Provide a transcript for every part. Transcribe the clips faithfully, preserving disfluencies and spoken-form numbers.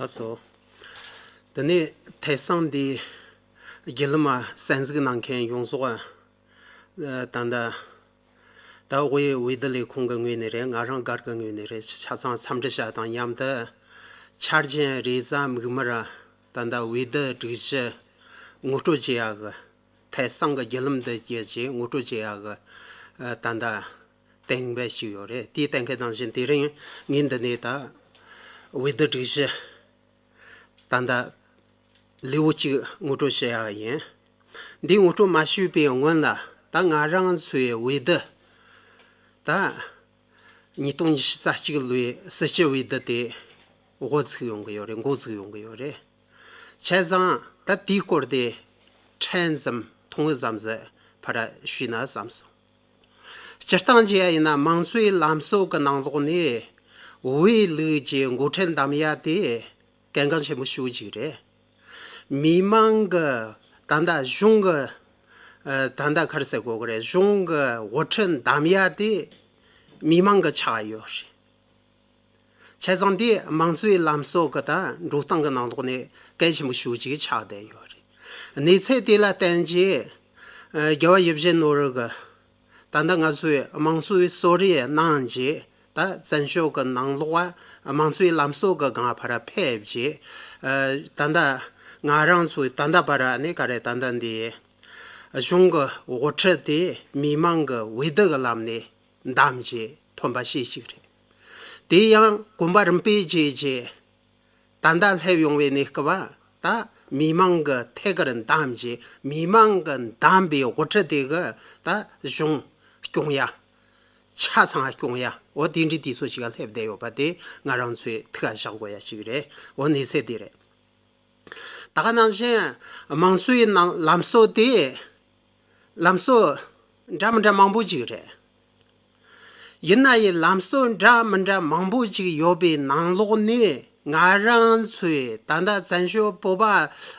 ལགས་སོ། དེ་ནས་ཐད་གསང་འདི་བརྒྱུད་ལམ་གསན་གཟིགས་གནང་མཁན་ཡོངས་རྫོགས། ད་ལྟ་ད་དབུས་འོས་བསྡུ་ལས་ཁུངས་ཀྱི་ངོས་ནས་རེད། ང་རང་སྒེར་གྱི་ངོས་ནས་རེད། ཆ་ཚང་འཚམས་འདྲི་བྱ་དང་མཉམ་དུ། འཆར་ཅན་རེས་གཟའ་མིག་དམར་ད་ལྟ་འོས་བསྡུ་སྒྲིག་གཞི་ངོ་སྤྲོད་བྱེད་ཡག་གི་ཐད་གསང་གི་བརྒྱུད་ལམ་འདི་བརྒྱུད་ཅིག་ངོ་སྤྲོད་བྱེད་ཡག་གི་ད་ལྟ་གཏན་འབེབས་ཞིག་ཡོད་རེད། དེའི་གཏན་འཁེལ་ནང་བཞིན་དེ་རིང་ངས་འདི་ནས་ད་འོས་བསྡུ་སྒྲིག་གཞི་ད་ལྟ་ལེའུ་གཅིག་ངོ་སྤྲོད་བྱེད་ཡག་ཡིན། འདི་ངོ་སྤྲོད་མ་ཞུས་པའི་སྔོན་ལ་ད་ང་རང་ཚོའི་འོས་བསྡུ་ད་ཉིས་སྟོང་ཉི་ཤུ་རྩ་གཅིག་ལོའི་སྲིད་སྤྱི་འོས་བསྡུ་དེ་འགོ་ཚུགས་ཡོང་གི་ཡོད་རེད། འགོ་ཚུགས་ཡོང་གི་ཡོད་རེད། བྱས་ཙང་ད་དེའི་སྐོར་དེ་ཕྲན་ཙམ་ཐུང་ངུ་ཙམ་ཟིག་ཕར་ཞུས་ན་བསམ་སོང་། སྤྱིར་བཏང་བྱས་ཡིན་ན་དམངས་གཙོའི་ལམ་སྲོལ་གྱི་ནང་ལོགས་ནས་འོས་བླུགས་ཀྱི་འགོ་ཁྲིད་འདེམས་ཡ་དེ་གལ་འགངས་ཆེན་པོ་ཞེ་པོ་ཅིག་རེད། མི་མང་གི་ད་ལྟ་གཞུང་གི་ཨ་ད་ལྟ་ག་རེ་ཟེར་དགོས་ཀྱི་རེད། གཞུང་གི་དབུ་ཁྲིད་འདེམས་ཡ་དེ་མི་མང་གི་ཆགས་ཡོད་རེད། བྱས་ཙང་དེ་དམངས་གཙོའི་ལམ་སྲོལ་གྱི་ད་འགྲོ་སྟངས་ཀྱི་ནང་ལོགས་ནས་གལ་ཆེན་པོ་ཞེ་པོ་ཅིག་ཆགས་བསྡད་ཡོད་རེད། གནས་ཚུལ་དེ་ལ་བརྟེན་གྱིས་ཨ་རྒྱལ་བ་ཡིད་བཞིན་ནོར་བུ་གི་ད་ལྟ་ང་ཚོའི་དམངས་གཙོའི་གསོལ་རས་གནང་རྗེས་ད་བཙན་བྱོལ་གྱི་ནང་ལོགས་ཨ་དམངས་གཙོའི་ལམ་སྲོལ་གྱི་སྒང་ཕར་ཕེབས་རྗེས་ཨ་ད་ལྟ་ང་རང་ཚོའི་ད་ལྟ་བར་ནས་ག་རེ་ད་ལྟ་འདི་གཞུང་གི་དབུ་ཁྲིད་དེ་མི་མང་གི་འོས་བསྡུ་གི་ལམ་ནས་འདེམས་རྗེས་ཐོན་པ་ཞིག་ཞིག་རེད། དེ་ཡང་གོམ་པ་རིམ་པས་བརྒྱུད་རྗེས་ད་ལྟ་སླེབས་ཡོང་བའི་གནས་སྐབས་ད་མི་མང་གི་ཐད་ཀར་འདེམས་རྗེས་མི་མང་གི་འདེམས་པའི་དབུ་ཁྲིད་དེ་གི་ད་གཞུང་སྐྱོང་ཡ། ཆ་ཚང་སྐྱོང་ཡ། འོ་དེ་འདྲའི་དུས་ཚོད་ཞིག་ལ་སླེབས་བསྡད་ཡོད་པ་དེ་ང་རང་ཚོས་ཐུགས་ལ་བཞག་དགོས་ཡ་ཞིག་རེད། འོ་གནས་ཚུལ་དེ་རེད། ད་ག་ནང་བཞིན་དམངས་གཙོའི་ནང་ལམ་སྲོལ་དེ་ལམ་སྲོལ་འདྲ་མི་འདྲ་མང་པོ་ཅིག་རེད། ཡིན་ན་ཡང་ལམ་སྲོལ་འདྲ་མི་འདྲ་མང་པོ་ཅིག་ཡོད་པའི་ནང་ལོགས་ནས་ང་རང་ཚོའི་ད་ལྟ་བཙན་བྱོལ་བོད་པ་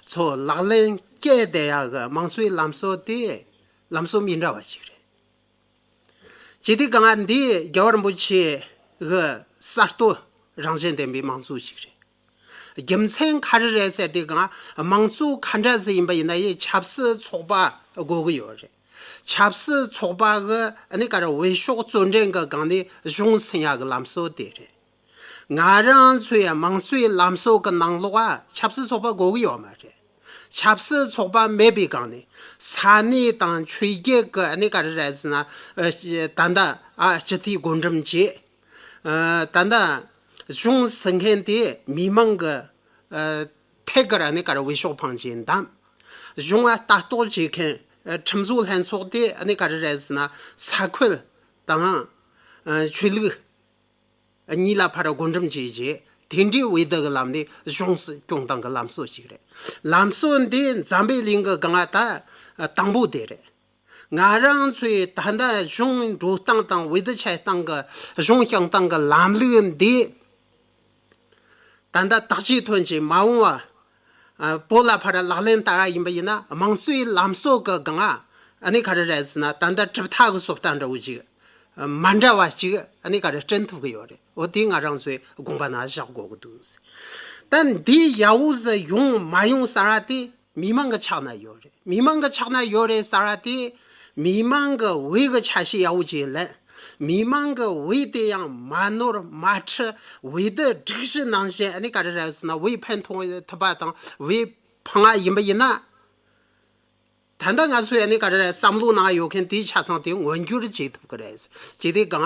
ཚོ་ལག་ལེན་བཀལ་བསྡད་ཡག་གི་དམངས་གཙོའི་ལམ་སྲོལ་དེ་ལམ་སྲོལ་མི་འདྲ་བ་ཞིག་རེད། ཇི་སྟེ་གང་ང་འདི་རྒྱལ་བ་རིན་པོ་ཆེ་གི་གསར་གཏོད་རང་བཞིན་ལྡན་པའི་དམངས་གཙོ་ཞིག་རེད། རྒྱུ་མཚན་ག་རེ་རེད་ཟེར་དུས་གང་དམངས་གཙོ་ག་འདྲ་ཟིག་ཡིན་པ་ཡིན་ན་ཡང་ཆབ་སྲིད་ཚོགས་པ་དགོས་ཀྱི་ཡོད་རེད། ཆབ་སྲིད་ཚོགས་པ་གི་ཨ་ནི་ག་རེ་འོས་ཤོག་རྩོད་འགྲན་གི་སྒང་ནས་གཞུང་ཟིན་ཡག་གི་ལམ་སྲོལ་དེ་རེད། ང་རང་ཚོའི་དམངས་གཙོའི་ལམ་སྲོལ་གི་ནང་ལོགས་ཨ་ཆབ་སྲིད་ཚོགས་པ་དགོས་ཀྱི་ཡོད་མ་རེད། ཆབ་སྲིད་ཚོགས་པ་མེད་པའི་སྒང་ནས་ས་གནས་དང་ཆོས་བརྒྱུད་ཀྱི་ཨ་ནི་ག་རེ་རེད་ཟེར་ན་ཨ་ད་ལྟ་ཨ་སྤྱི་འཐུས་བགོ་འགྲེམས་བྱས། ཨ་ད་ལྟ་གཞུང་ཟིན་མཁན་དེ་མི་མང་གི་ཨ་ཐད་ཀར་ཨ་ནི་ག་རེ་འོས་ཤོག་འཕངས་བྱས་འདེམས། གཞུང་ལ་ལྟ་རྟོག་བྱེད་མཁན་ཨ་ཁྲིམས་བཟོ་ལྷན་ཚོགས་དེ་ཨ་ནི་ག་རེ་རེད་ཟེར་ན་ས་ཁུལ་དང་ཨ་ཆོས་ལུགས་གཉིས་ལ་ཕར་བགོ་འགྲེམས་བྱས་རྗེས་དེ་འདྲའི་འོས་བསྡུ་གི་ལམ་ནས་གཞུང་སྐྱོང་སྟངས་ཀྱི་ལམ་སྲོལ་ཞིག་རེད། ལམ་སྲོལ་འདི་འཛམ་བུའི་གླིང་གི་སྒང་ལ་ད་དང་པོ་དེ་རེད། ང་རང་ཚོའི་ད་ལྟ་གཞུང་འགྲོ་སྟངས་དང་འོས་བསྡུ་བྱེད་སྟངས་ཀྱི་གཞུང་སྐྱོང་སྟངས་ཀྱི་ལམ་ལུགས་འདི་ད་ལྟ་དག་ཆའི་ཐོན་གྱི་མ་འོངས་པ་ཨ་བོད་ལ་ཕར་ལག་ལེན་བསྟར་བ་ཡིན་པ་ཡིན་ན་དམངས་གཙོའི་ལམ་སྲོལ་གྱི་སྒང་ཨ་ནི་ག་རེ་རེད་ཟེར་ན་ད་ལྟ་གྲུབ་མཐའ་གི་བཟོ་ལྟ་འདྲ་བོ་ཅིག་མ་འདྲ་བ་ཅིག་ཨ་ནི་ག་རེ་བསྐྲུན་ཐུབ་ཀྱི་ཡོད་རེད། འོ་དེ་ང་རང་ཚོའི་དགོངས་པ་ནང་བཞག་དགོས་ཀྱི་འདུག་ད་འདི་ཡག་པོ་ཟིག་ཡོང་མ་ཡོང་ཟེར་བ་དེ་མི་མང་གི་ཕྱག་ན་ཡོད་རེད། མི་མང་གི་ཕྱག་ན་ཡོད་རེད་ཟེར་བ་དེ་མི་མང་གི་འོས་གི་ཆ་ཤས་ཡག་པོ་ཅིག་ལེན། མི་མང་གི་འོས་དེ་ཡང་མ་ནོར་མ་འཁྲུལ་འོས་བསྡུ་སྒྲིག་གཞི་ནང་བཞིན་ཨ་ནི་ག་རེ་རེད་ཟེར་ན་འོས་ཕན་ཐོགས་ཐུབ་པ་དང་འོས་ཕངས་པ་ཡིན་པ་ཡིན་ན། ད་ལྟ་ང་ཚོས་ཨ་ནི་ག་རེ་རེད་བསམ་བློ་ནང་ཡོད་མཁན་དེའི་ཆ་ཚང་དེ་མངོན་འགྱུར་བྱེད་ཐུབ་ཀྱི་རེད། བྱས་དུས་གང་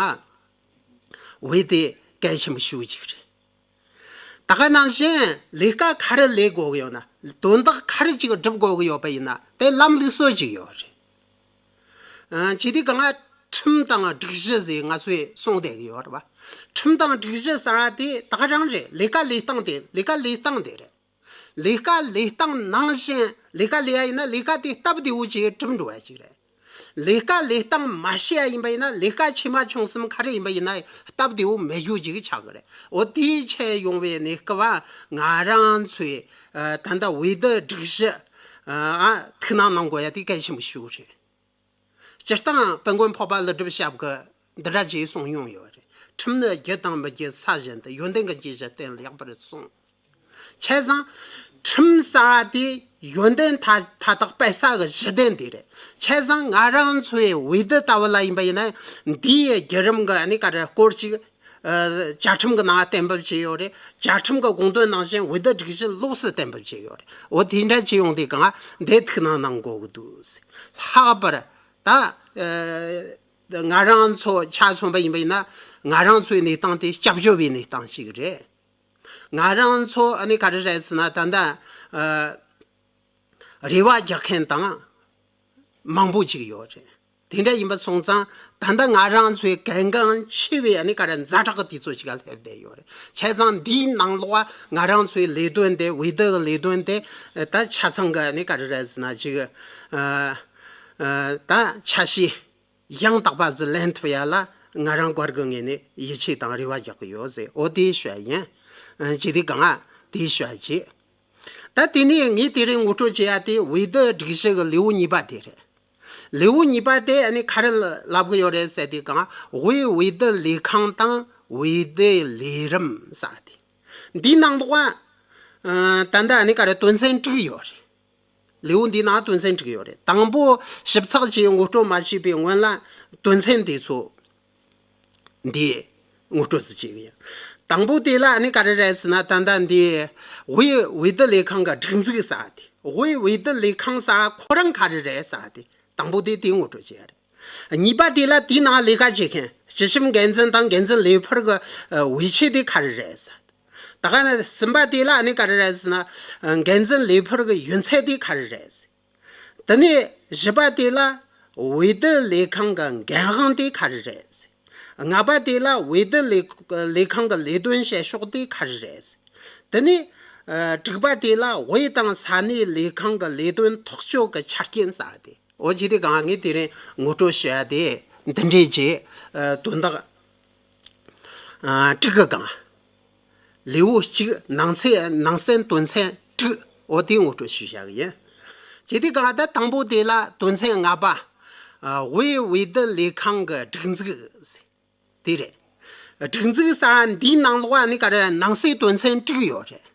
འོས་དེ་གལ་ཆེན་པོ་ཞེ་པོ་ཅིག་རེད། ད་ག་ནང་བཞིན་ལས་ཀ་ག་རེ་ལས་དགོས་ཀྱི་ཡོད་ན་དོན་དག་ག་རེ་ཅིག་སྒྲུབ་དགོས་ཀྱི་ཡོད་པ་ཡིན་ན་དེ་ལམ་ལུགས་སྲོལ་ཅིག་ཡོད་རེད། ཨ་བྱས་དུས་གང་ཁྲིམས་དང་སྒྲིག་གཞི་ཟེར་ང་ཚོས་གསུངས་བསྡད་ཀྱི་ཡོད་རེད་པ། ཁྲིམས་དང་སྒྲིག་གཞི་ཟེར་བ་དེ་ད་ག་རང་རེད། ལས་ཀ་ལས་སྟངས་དེ་ལས་ཀ་ལས་སྟངས་དེ་རེད། ལས་ཀ་ལས་སྟངས་ནང་བཞིན་ལས་ཀ་ལས་ཡ་ཡིན་ན་ལས་ཀ་དེ་སྟབས་བདེ་བོ་ཅིག་གྲུབ་འགྲོ་བ་ཅིག་རེད། ལས་ཀ་ལས་སྟངས་མ་ཤེས་ཡ་ཡིན་པ་ཡིན་ན་ལས་ཀ་ཆེ་མ་ཆུང་གསུམ་ག་རེ་ཡིན་པ་ཡིན་ན་སྟབས་བདེ་བོ་མེད་རྒྱུ་ཅིག་ཆགས་ཀྱི་རེད། འོ་དེའི་ཆེད་ཡོང་བའི་གནས་སྐབས་ང་རང་ཚོས་ཨ་ད་ལྟ་འོས་བསྡུ་སྒྲིག་གཞི་ཨ་ཐུགས་སྣང་གནང་དགོས་ཡ་དེ་གལ་ཆེན་པོ་ཞིག་རེད། སྤྱིར་བཏང་དཔལ་མགོན་འཕགས་པ་ཀླུ་སྒྲུབ་ཞབས་ཀྱིས་འདི་འདྲ་ཅིག་གསུངས་མྱོང་ཡོད་རེད། ཁྲིམས་ནི་རྒྱུ་དང་མི་རྒྱུའི་ས་བཞིན་དུ། ཡོན་ཏན་གྱི་རྒྱུ་ཞིག་གཏན་ལ་ཡག་པར་གསུངས། བྱས་ཙང་ཁྲིམས་གསར་པ་དེ་ཡོན་ཏན་མཐའ་མཐའ་དག་སྤེལ་ས་གི་གཞི་རྟེན་དེ་རེད། བྱས་ཙང་ང་རང་ཚོའི་འོས་བསྡུ་ལྟ་བུ་ལ་ཡིན་པ་ཡིན་ན། འདིའི་བརྒྱུད་རིམ་གི་ཨ་ནི་ག་རེ་སྐོར་ཅིག་ཨ། བཅའ་ཁྲིམས་ཀྱི་ནང་གཏན་འབེབས་བྱས་ཡོད་རེད། བཅའ་ཁྲིམས་ཀྱི་དགོངས་དོན་ནང་བཞིན་འོས་བསྡུ་སྒྲིག་གཞི་ལོགས་སུ་གཏན་འབེབས་བྱས་ཡོད་རེད། འོ་དེ་འདྲ་བྱས་ཡོང་དུས་གང་འདི་ཐུགས་སྣང་གནང་དགོས་ཀྱི་འདུག། ལྷག་པར་ད་ཨ། ང་རང་ཚོ་ཆ་མཚོན་པ་ཡིན་པ་ཡིན་ན། ང་རང་ཚོའི་གནས་སྟངས་དེ་སྐྱབས་བཅོལ་བའི་གནས་སྟངས་ཤིག་རེད། ང་རང་ཚོ་ཨ་ནི་ག་རེ་རེད་ཟེར་ན། ད་ལྟ་ཨ། རེ་བ་རྒྱག་མཁན་དང་མང་པོ་ཅིག་ཡོད་རེད། དེ་འདྲ་ཡིན་པ་སོང་ཙང་། ད་ལྟ་ང་རང་ཚོའི་གལ་འགངས་ཆེ་བའི་ཨ་ནི་ག་རེ་ཛ་དྲག་གི་དུས་ཚོད་ཅིག་ལ་སླེབས་བསྡད་ཡོད་རེད། བྱས་ཙང་འདིའི་ནང་ལོགས་ང་རང་ཚོའི་ལས་དོན་དེ། འོས་བསྡུ་གི་ལས་དོན་དེ་ད་ཆ་ཚང་གི་ཨ་ནི་ག་རེ་རེད་ཟེར་ན་ཅིག་ཨ། ཨ། ད་ཆ་ཤས་ཡང་དག་པ་ཟིག་ལེན་ཐུབ་ཡ་ལ་ང་རང་སྒེར་གྱི་ངོས་ནས་ཡིད་ཆེས་དང་རེ་བ་རྒྱག་གི་ཡོད་ཟེར། འོ་དེའི་ཞུ་ཡ་ཡིན། ཨ། ཇི་དེ་གང་ང་དེའི་ཞུ་ཡ་བྱེད། ད་དེ་ནས་ངས་དེ་རིང་ངོ་སྤྲོད་བྱེད་ཡ་དེ་འོས་བསྡུ་སྒྲིག་གཞི་གི་ལེའུ་གཉིས་པ་དེ་རེད། ལེའུ་གཉིས་པ་དེ་ཨ་ནི་ག་རེ་ལབ་གི་ཡོད་རེད་ཟེར་དུས་གང་། དབུས་འོས་བསྡུ་ལས་ཁང་དང་འོས་བསྡུ་ལས་རིམ་ཟེར་དེ། འདིའི་ནང་ལོགས་ཨ། ད་ལྟ་ཨ་ནི་ག་རེ་དོན་ཚན་དྲུག་ཡོད་རེད། ལེའུ་འདིའི་ནང་དོན་ཚན་དྲུག་ཡོད་རེད། དང་པོ་ཞིབ་ཚགས་ཀྱིས་ངོ་སྤྲོད་མ་བྱས་པའི་སྔོན་ལ་དོན་ཚན་དེ་ཚོ་འདི་ངོ་སྤྲོད་ཟིག་བྱེད་གི་ཡིན། དང་པོ་དེ་ལ་ཨ་ནི་ག་རེ་རེད་ཟེར་ན། ད་ལྟ་འདི་དབུས་འོས་བསྡུ་ལས་ཁང་གི་སྒྲིག་འཛུགས་ཟེར་དེ། དབུས་འོས་བསྡུ་ལས་ཁང་ཟེར་ཁོ་རང་ག་རེ་རེད་ཟེར་དེ། དང་པོ་དེ་དེ་ངོ་སྤྲོད་བྱེད་ཡ་རེད། གཉིས་པ་དེ་ལ་དེའི་ནང་ལས་ཀ་བྱེད་མཁན་སྤྱི་ཁྱབ་འགན་འཛིན་དང་འགན་འཛིན་ལས་འཕུར་གྱི་ཨ། འོས་ཆོས་དེ་ག་རེ་རེད་ཟེར། ད་ག་ནས་གསུམ་པ་དེ་ལ་ཨ་ནི་ག་རེ་རེད་ཟེར་ན། ཨ། འགན་འཛིན་ལས་འཕུར་གྱི་ཡུན་ཚད་དེ་ག་རེ་རེད་ཟེར། དེ་ནས་བཞི་པ་དེ་ལ་འོས་བསྡུ་ལས་ཁང་གི་འགན་དབང་དེ་ག་རེ་རེད་ཟེར། ལྔ་པ་དེ་ལ་འོས་བསྡུ་ལས་ལས་ཁང་གི་ལས་དོན་བྱེད་ཕྱོགས་དེ་ག་རེ་རེད་ཟེར། དེ་ནས་ཨ། དྲུག་པ་དེ་ལ་དབུས་དང་ས་གནས་ལས་ཁང་གི་ལས་དོན་ཐག་གཅོད་ཀྱི་ཆ་རྐྱེན་ཟེར་དེ། འོ་ཇི་དེ་གང་ངས་དེ་རིང་ངོ་སྤྲོད་བྱེད་ཡ་དེ་འདི་འདྲས་ཀྱི་ཨ། དོན་དག་ཨ། དྲུག་གི་གང་། ལེའུ་གཅིག་ནང་ཚན་ནང་གསེས་དོན་ཚན་དྲུག། འོ་དེ་ངོ་སྤྲོད་ཞུས་བཞག་གི་ཡིན། ཇི་དེ་གང་ད་དང་པོ་དེ་ལ་དོན་ཚན་ལྔ་པ། ཨ། དབུས་འོས་བསྡུ་ལས་ཁང་གི་སྒྲིག་འཛུགས་དེ་རེད། སྒྲིག་འཛུགས་ཟེར་འདིའི་ནང་ལོགས་ཨ་ནི་ག་རེ་ནང་གསེས་དོན་ཚན་དྲུག་ཡོད་རེད།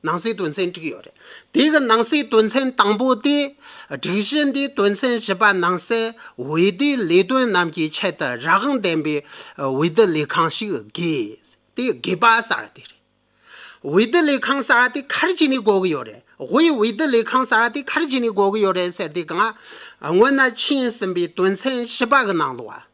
ནང་གསེས་དོན་ཚན་དྲུག་ཡོད་རེད། དེ་གི་ནང་གསེས་དོན་ཚན་དང་པོ་དེ། སྒྲིག་གཞི་འདིའི་དོན་ཚན་བཞི་པ་ནང་གསལ་འོས་བསྡུའི་ལས་དོན་རྣམས་ཀྱི་ཆེད་དུ་རང་དབང་ལྡན་པའི་འོས་བསྡུ་ལས་ཁང་ཞིག་དགོས། དེ་དགོས་པ་ཟེར་དེ་རེད། འོས་བསྡུ་ལས་ཁང་ཟེར་དེ་ག་རེ་བྱས་ནས་དགོས་ཀྱི་ཡོད་རེད། དབུས་འོས་བསྡུ་ལས་ཁང་ཟེར་དེ་ག་རེ་བྱས་ནས་དགོས་ཀྱི་ཡོད་རེད་ཟེར་དུས་གང་། སྔོན་ན་ཆིངས་ཟིན་པའི་དོན་ཚན་བཞི་པ་གི་ནང་ལོགས་ཨ།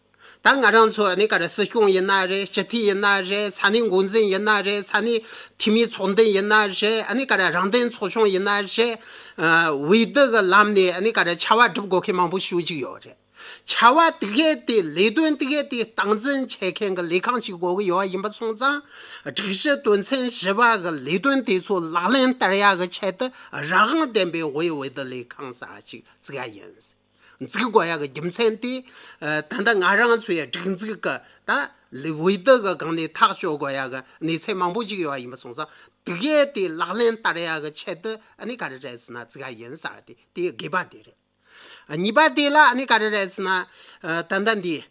ད་ང་རང་ཚོ་ཨ་ནི་ག་རེ་སྲིད་སྐྱོང་ཡིན་ན་རེད། སྤྱི་འཐུས་ཡིན་ན་རེད། ས་གནས་འགོ་འཛིན་ཡིན་ན་རེད། ས་གནས་འཐུས་མི་ཚོགས་འདུ་ཡིན་ན་རེད། ཨ་ནི་ག་རེ་རང་བདེན་ཚོགས་ཆུང་ཡིན་ན་རེད། ཨ། འོས་བསྡུ་གི་ལམ་ནས་ཨ་ནི་ག་རེ་བྱ་བ་སྒྲུབ་དགོས་མཁན་མང་པོ་ཞེ་ཅིག་ཡོད་རེད། བྱ་བ་དེ་གས་དེ་ལས་དོན་དེ་གས་དེ་སྟངས་འཛིན་བྱེད་མཁན་གྱི་ལས་ཁང་ཞིག་དགོས་ཀྱི་ཡོད་པ་ཡིན་པ་སོང་ཙང་། སྒྲིག་གཞི་དོན་ཚན་བཞི་པ་གི་ལས་དོན་དེ་ཚོ་ལག་ལེན་བསྟར་ཡག་གི་ཆེད་དུ་རང་དབང་ལྡན་པའི་དབུས་འོས་བསྡུ་ལས་ཁང་ཟེར་ཞིག་བཙུགས་ཡ་ཡིན། འཛུགས་དགོས་ཡག་གི་རྒྱུ་མཚན་དེ། ཨ། ད་ལྟ་ང་རང་ཚོའི་སྒྲིག་འཛུགས་ཀྱི་ད་ལས་འོས་བསྡུ་གི་སྒང་ནས་ཐག་གཅོད་དགོས་ཡག་གི་གནས་ཚད་མང་པོ་ཅིག་ཡོད་པ་ཡིན་པ་སོང་ཙང་། དེ་གས་དེ་ལག་ལེན་བསྟར་ཡག་གི་ཆེད་དུ་ཨ་ནི་ག་རེ་རེད་ཟེར་ན་བཙུགས་ཡ་ཡིན་ཟེར་དེ་དེ་དགོས་པ་དེ་རེད། གཉིས་པ་དེ་ལ་ཨ་ནི་ག་རེ་རེད་ཟེར་ན། ཨ། ད་ལྟ་འདི་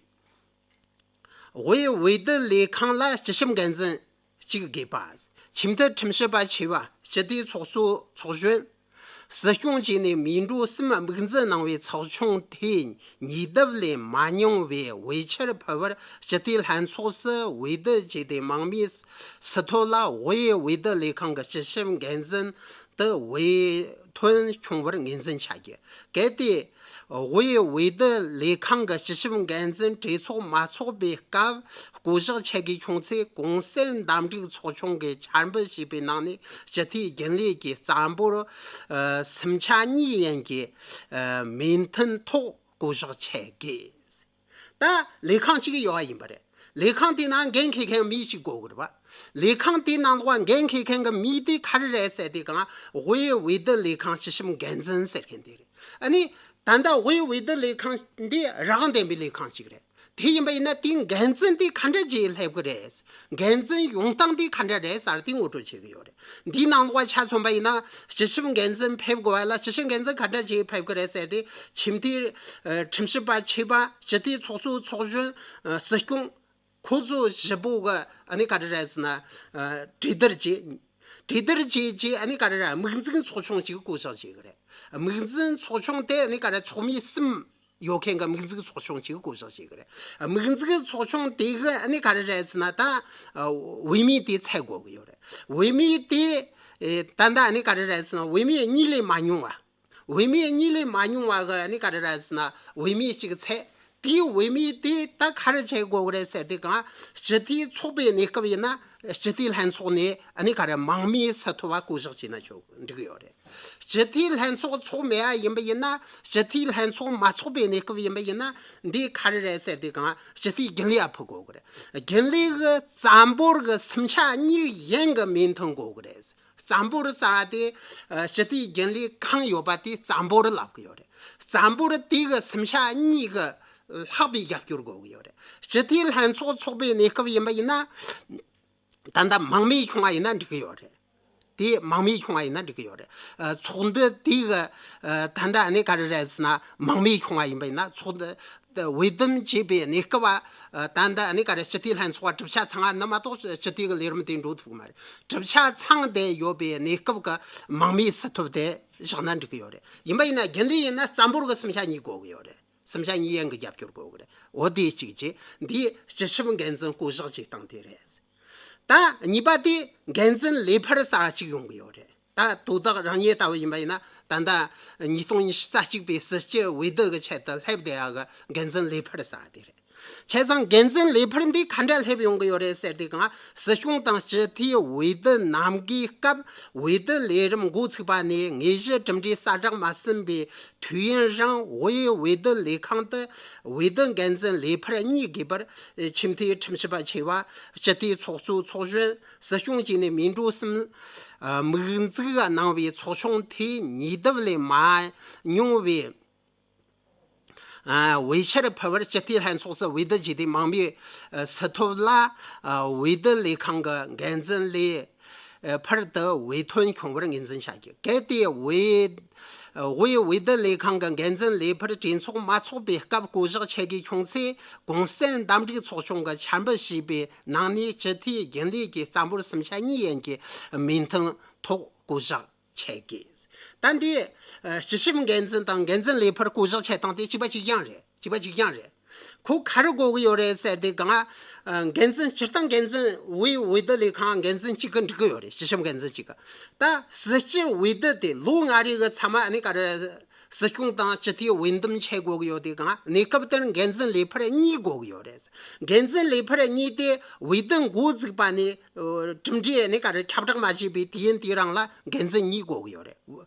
དབུས་འོས་བསྡུ་ལས་ཁང་ལ་སྤྱི་ཁྱབ་འགན་འཛིན་གཅིག་དགོས་པ། ཁྲིམས་མཐུན་ཁྲིམས་ཞིབ་པ་ཆེ་བ། སྤྱི་འཐུས་ཚོགས་གཙོ་ཚོགས་གཞོན། སྲིད་སྐྱོང་བཅས་ནས་མི་འགྲོ་གསུམ་དམིགས་འཛིན་གནང་བའི་ཚོགས་ཆུང་དེས་ཉེས་དམིགས་ལས་མ་མྱོང་བའི་དབུས་ཕྱིར་ཕུད་པར་སྤྱི་འཐུས་ལྷན་ཚོགས་སུ་འོས་བསྡུ་བྱས་ཏེ་དམངས་མིས་སུ་ཐོ་ལ་དབུས་འོས་བསྡུ་ལས་ཁང་གི་སྤྱི་ཁྱབ་འགན་འཛིན་དུ་འོས་ཐོན་བྱུང་བར་ངོས་འཛིན་བྱ་རྒྱུ། གལ་ཏེ་དབུས་འོས་བསྡུ་ལས་ཁང་གི་སྤྱི་ཁྱབ་འགན་འཛིན་གྲོས་ཚོགས་མ་ཚོགས་པའི་སྐབས་བསྐོ་གཞག་ཆད་དགོས་བྱུང་ཚེ། གོང་གསལ་འདེམས་སྒྲུག་ཚོགས་ཆུང་གིས་འཆར་འབུལ་བྱས་པའི་ནང་ནས་སྤྱི་འཐུས་རྒྱུན་ལས་ཀྱི་རྩ་འབོར་ཨ་སུམ་ཆ་གཉིས་ཡན་གྱི་ཨ་མོས་མཐུན་ཐོག་བསྐོ་གཞག་ཆད་དགོས། ད་ལས་ཁང་གཅིག་ཡོད་པ་ཡིན་པ་རེད། ལས་ཁང་དེའི་ནང་འགན་འཁྱེར་མཁན་མི་གཅིག་དགོས་ཀྱི་རེད་པ། ལས་ཁང་དེའི་ནང་ལོགས་འགན་འཁྱེར་མཁན་གྱི་མི་དེ་ག་རེ་རེད་ཟེར་དུས་གང་དབུས་འོས་བསྡུ་ལས་ཁང་སྤྱི་ཁྱབ་འགན་འཛིན་ཟེར་མཁན་དེ་རེད། ཨ་ནི་ད་ལྟ་དབུས་འོས་བསྡུ་ལས་ཁང་འདི་རང་དབང་ལྡན་པའི་ལས་ཁང་ཅིག་རེད། དེ་ཡིན་པ་ཡིན་ན་དེའི་འགན་འཛིན་དེ་ག་འདྲ་ཅིག་སླེབས་ཀྱི་རེད། འགན་འཛིན་ཡོང་སྟངས་དེ་ག་འདྲ་རེད་ཟེར་དེ་ངོ་སྤྲོད་བྱེད་ཀྱི་ཡོད་རེད། འདིའི་ནང་ལོགས་ཆ་མཚོན་པ་ཡིན་ན་སྤྱི་ཁྱབ་འགན་འཛིན་ཕེབས་དགོས་པ་ལ་སྤྱི་ཁྱབ་འགན་འཛིན་ག་འདྲ་ཅིག་ཕེབས་ཀྱི་རེད་ཟེར་དེ་ཁྲིམས་མཐུན་ཨ་ཁྲིམས་ཞིབ་པ་ཆེ་བ། སྤྱི་འཐུས་ཚོགས་གཙོ་ཚོགས་གཞོན། ཨ་སྲིད་སྐྱོང་། ཁོ་ཚོ་བཞི་པོ་གི་ཨ་ནི་ག་རེ་རེད་ཟེར་ན། ཨ་གྲོས་བསྡུར་བྱས། གྲོས་བསྡུར་བྱས་རྗེས་ཨ་ནི་ག་རེ་ར་དམིགས་འཛུགས་ཚོགས་ཆུང་ཅིག་བསྐོ་བཞག་བྱེད་གི་རེད། དམིགས་འཛིན་ཚོགས་ཆུང་དེ་ཨ་ནི་ག་རེ་ཚོགས་མི་གསུམ་ཡོད་མཁན་གྱི་དམིགས་འཛུགས་ཚོགས་ཆུང་ཅིག་བསྐོ་བཞག་བྱེད་གི་རེད། དམིགས་འཛུགས་ཚོགས་ཆུང་དེ་གི་ཨ་ནི་ག་རེ་རེད་ཟེར་ན་ད་འོས་མི་དེ་ཚད་དགོས་གི་ཡོད་རེད། འོས་མི་དེ་ད་ལྟ་ཨ་ནི་ག་རེ་རེད་ཟེར་ན་འོས་མི་གཉིས་ལས་མ་ཉུང་བ། འོས་མི་གཉིས་ལས་མ་ཉུང་བ་གི་ཨ་ནི་ག་རེ་རེད་ཟེར་ན་འོས་མི་གཅིག་ཚད། དེའི་འོས་མི་དེ་ད་ག་རེ་བྱེད་དགོས་གི་རེད་ཟེར་དུས་གང་སྤྱི་འཐུས་ཚོགས་པའི་གནས་སྐབས་ཡིན་ན་སྤྱི་འཐུས་ལྷན་ཚོགས་ནས་ཨ་ནི་ག་རེ་མང་མོས་སུ་ཐོབ་པ་བསྐོ་བཞག་བྱས་ན་ཆོག་འགྲིག་གི་ཡོད་རེད། སྤྱི་འཐུས་ལྷན་ཚོགས་ཚོགས་མེད་པ་ཡིན་པ་ཡིན་ན་སྤྱི་འཐུས་ལྷན་ཚོགས་མ་ཚོགས་པའི་གནས་སྐབས་ཡིན་པ་ཡིན་ན་འདི་ག་རེ་རེད་ཟེར་དུས་གང་སྤྱི་འཐུས་རྒྱུན་ལས་ཨ་ཕུད་དགོས་གི་རེད། རྒྱུན་ལས་གི་རྩ་འབོར་གི་སུམ་ཆ་གཉིས་ཡན་གི་མོས་མཐུན་དགོས་གི་རེད། རྩ་འབོར་ཟེར་བ་དེ་ཨ་སྤྱི་འཐུས་རྒྱུན་ལས་གང་ཡོད་པ་དེ་རྩ་འབོར་ལབ་གི་ཡོད་རེད། རྩ་འབོར་དེ་གི་སུམ་ཆ་གཉིས་གི་ལྷག་པའི་རྒྱབ་སྐྱོར་དགོས་གི་ཡོད་རེད། སྤྱི་འཐུས་ལྷན་ཚོགས་ཚོགས་པའི་གནས་སྐབས་ཡིན་པ་ཡིན་ན་ད་ལྟ་མང་མོས་བྱུང་བ་ཡིན་ན་འགྲིག་གི་ཡོད་རེད། དེ་མང་མོས་བྱུང་བ་ཡིན་ན་འགྲིག་གི་ཡོད་རེད། ཨ་ཚོགས་འདུ་དེ་གི་ཨ་ད་ལྟ་ཨ་ནི་ག་རེ་རེད་ཟེར་ན་མང་མོས་བྱུང་བ་ཡིན་པ་ཡིན་ན་ཚོགས་འདུ་འོས་བསྡུ་བྱས་པའི་གནས་སྐབས་ཨ་ད་ལྟ་ཨ་ནི་ག་རེ་སྤྱི་འཐུས་ལྷན་ཚོགས་གྲུབ་ཆ་ཚང་བ་ནི་མ་གཏོགས་སྤྱི་འཐུས་ཀྱི་ལས་རིམ་དེ་འགྲོ་ཐུབ་ཀྱི་མ་རེད། གྲུབ་ཆ་ཚང་བསྡད་ཡོད་པའི་གནས་སྐབས་ཀྱི་མང་མོས་སུ་ཐོབ་དེ་བཞག་ན་འགྲིག་གི་ཡོད་རེད། ཡིན་པ་ཡིན་ན་རྒྱུན་ལས་ཡིན་ན་རྩ་འབོར་གྱི་སུམ་ཆ་གཉིས་དགོས་གི་ཡོད་རེད། སུམ་ཆ་གཉིས་ཡན་གྱི་རྒྱབ་སྐྱོར་དགོས་གི་རེད། འོ་དེ་གཅིག་བྱས་འདིའི་སྤྱི་ཁྱབ་འགན་འཛིན་བསྐོ་གཞག་བྱེད་སྟངས་དེ་རེད། ད་གཉིས་པ་དེ་འགན་འཛིན་ལས་འཕར་གསར་པ་གཅིག་ཡོང་གི་ཡོད་རེད། ད་དོ་བདག་རང་ཉིད་ལྟ་བུ་ཡིན་པ་ཡིན་ན་ད་ལྟ་ཉིས་སྟོང་ཉི་ཤུ་རྩ་གཅིག་པའི་སྲིད་སྤྱི་འོས་བསྡུ་གི་ཆེད་དུ་སླེབས་བསྡད་ཡ་གི་འགན་འཛིན་ལས་འཕར་གསར་པ་དེ་རེད། བྱས་ཙང་འགན་འཛིན་ལས་འཕར་འདི་ག་འདྲ་སླེབས་ཡོང་གི་ཡོད་རེད་ཟེར་དུས་གང་སྲིད་སྐྱོང་དང་སྤྱི་འཐུས་འོས་བསྡུ་གནང་གི་སྐབས་འོས་བསྡུ་ལས་རིམ་འགོ་ཚུགས་པ་ནས་དངོས་གཞི་གྲུབ་འབྲས་གསལ་བསྒྲགས་མ་ཟིན་པའི་དུས་ཡུན་རིང་དབུས་འོས་བསྡུ་ལས་ཁང་དུ་འོས་བསྡུ་འགན་འཛིན་ལས་འཕར་གཉིས་དགོས་པར་ཆེས་མཐོའི་ཁྲིམས་ཞིབ་པ་ཆེ་བ་སྤྱི་འཐུས་ཚོགས་གཙོ་ཚོགས་གཞོན་སྲིད་སྐྱོང་བཅས་ནས་མི་འགྲོ་གསུམ་དམིགས་འཛུགས་གནང་བའི་ཚོགས་ཆུང་དེ་ཉེ་དུ་ལས་མ་ཉུང་བའི་འོས་ཆར་ཕུད་པར་སྤྱི་འཐུས་ལྷན་ཚོགས་སུ་འོས་བསྡུ་བྱས་ཏེ་མང་མོས་སུ་ཐོབ་ལ་འོས་བསྡུ་ལས་ཁང་གི་འགན་འཛིན་ལས་འཕར་དུ་འོས་ཐོན་བྱུང་བར་ངོས་འཛིན་བྱ་རྒྱུ། གལ་ཏེ་འོས་དབུས་འོས་བསྡུ་ལས་ཁང་གི་འགན་འཛིན་ལས་འཕར་གྲོས་ཚོགས་མ་ཚོགས་པའི་སྐབས་བསྐོ་གཞག་བྱེད་དགོས་བྱུང་ཚེ་གོང་གསལ་འདེམས་སྒྲུག་ཚོགས་ཆུང་གིས་འཆར་འབུལ་ཞུས་པའི་ནང་ནས་སྤྱི་འཐུས་རྒྱུན་ལས་ཀྱི་རྩ་འབོར་སུམ་ཆ་གཉིས་ཡན་གྱི་མོས་མཐུན་ཐོག་བསྐོ་གཞག་བྱེད་དགོས། ད་འདི་ཨ་སྤྱི་ཁྱབ་འགན་འཛིན་དང་འགན་འཛིན་ལས་འཕར་བསྐོ་གཞག་བྱེད་སྟངས་དེ་གཅིག་པ་གཅིག་རྐྱང་རེད། གཅིག་པ་གཅིག་རྐྱང་རེད། ཁོ་ག་རེ་དགོས་ཀྱི་ཡོད་རེད་ཟེར་དུས་གང་ཨ་འགན་འཛིན་སྤྱིར་བཏང་འགན་འཛིན་དབུས་འོས་བསྡུ་ལས་ཁང་འགན་འཛིན་གཅིག་གི་འགྲིག་གི་ཡོད་རེད། སྤྱི་ཁྱབ་འགན་འཛིན་གཅིག་གི། ད་སྲིད་སྤྱི་འོས་བསྡུ་དེ་ལོ་ལྔ་རེ་གི་ཚང་མ་ཨ་ནི་ག་རེ་སྲིད་སྐྱོང་དང་སྤྱི་འཐུས་འོས་འདེམས་བྱེད་དགོས་ཀྱི་ཡོད་དུས་གང་གནས་སྐབས་དེར་འགན་འཛིན་ལས་འཕར་གཉིས་དགོས་ཀྱི་ཡོད་རེད། འགན་འཛིན་ལས་འཕར་གཉིས་དེ་འོས་བསྡུ་འགོ་བཙུགས་པ་ནས་གྲུབ་འབྲས་ནི་ག་རེ་ཁྱབ་བསྒྲགས་མ་བྱས་པའི་དུས་ཡུན་དེའི་རིང་ལ་འགན་འཛིན་གཉིས་དགོས་ཀྱི་ཡོད་རེད།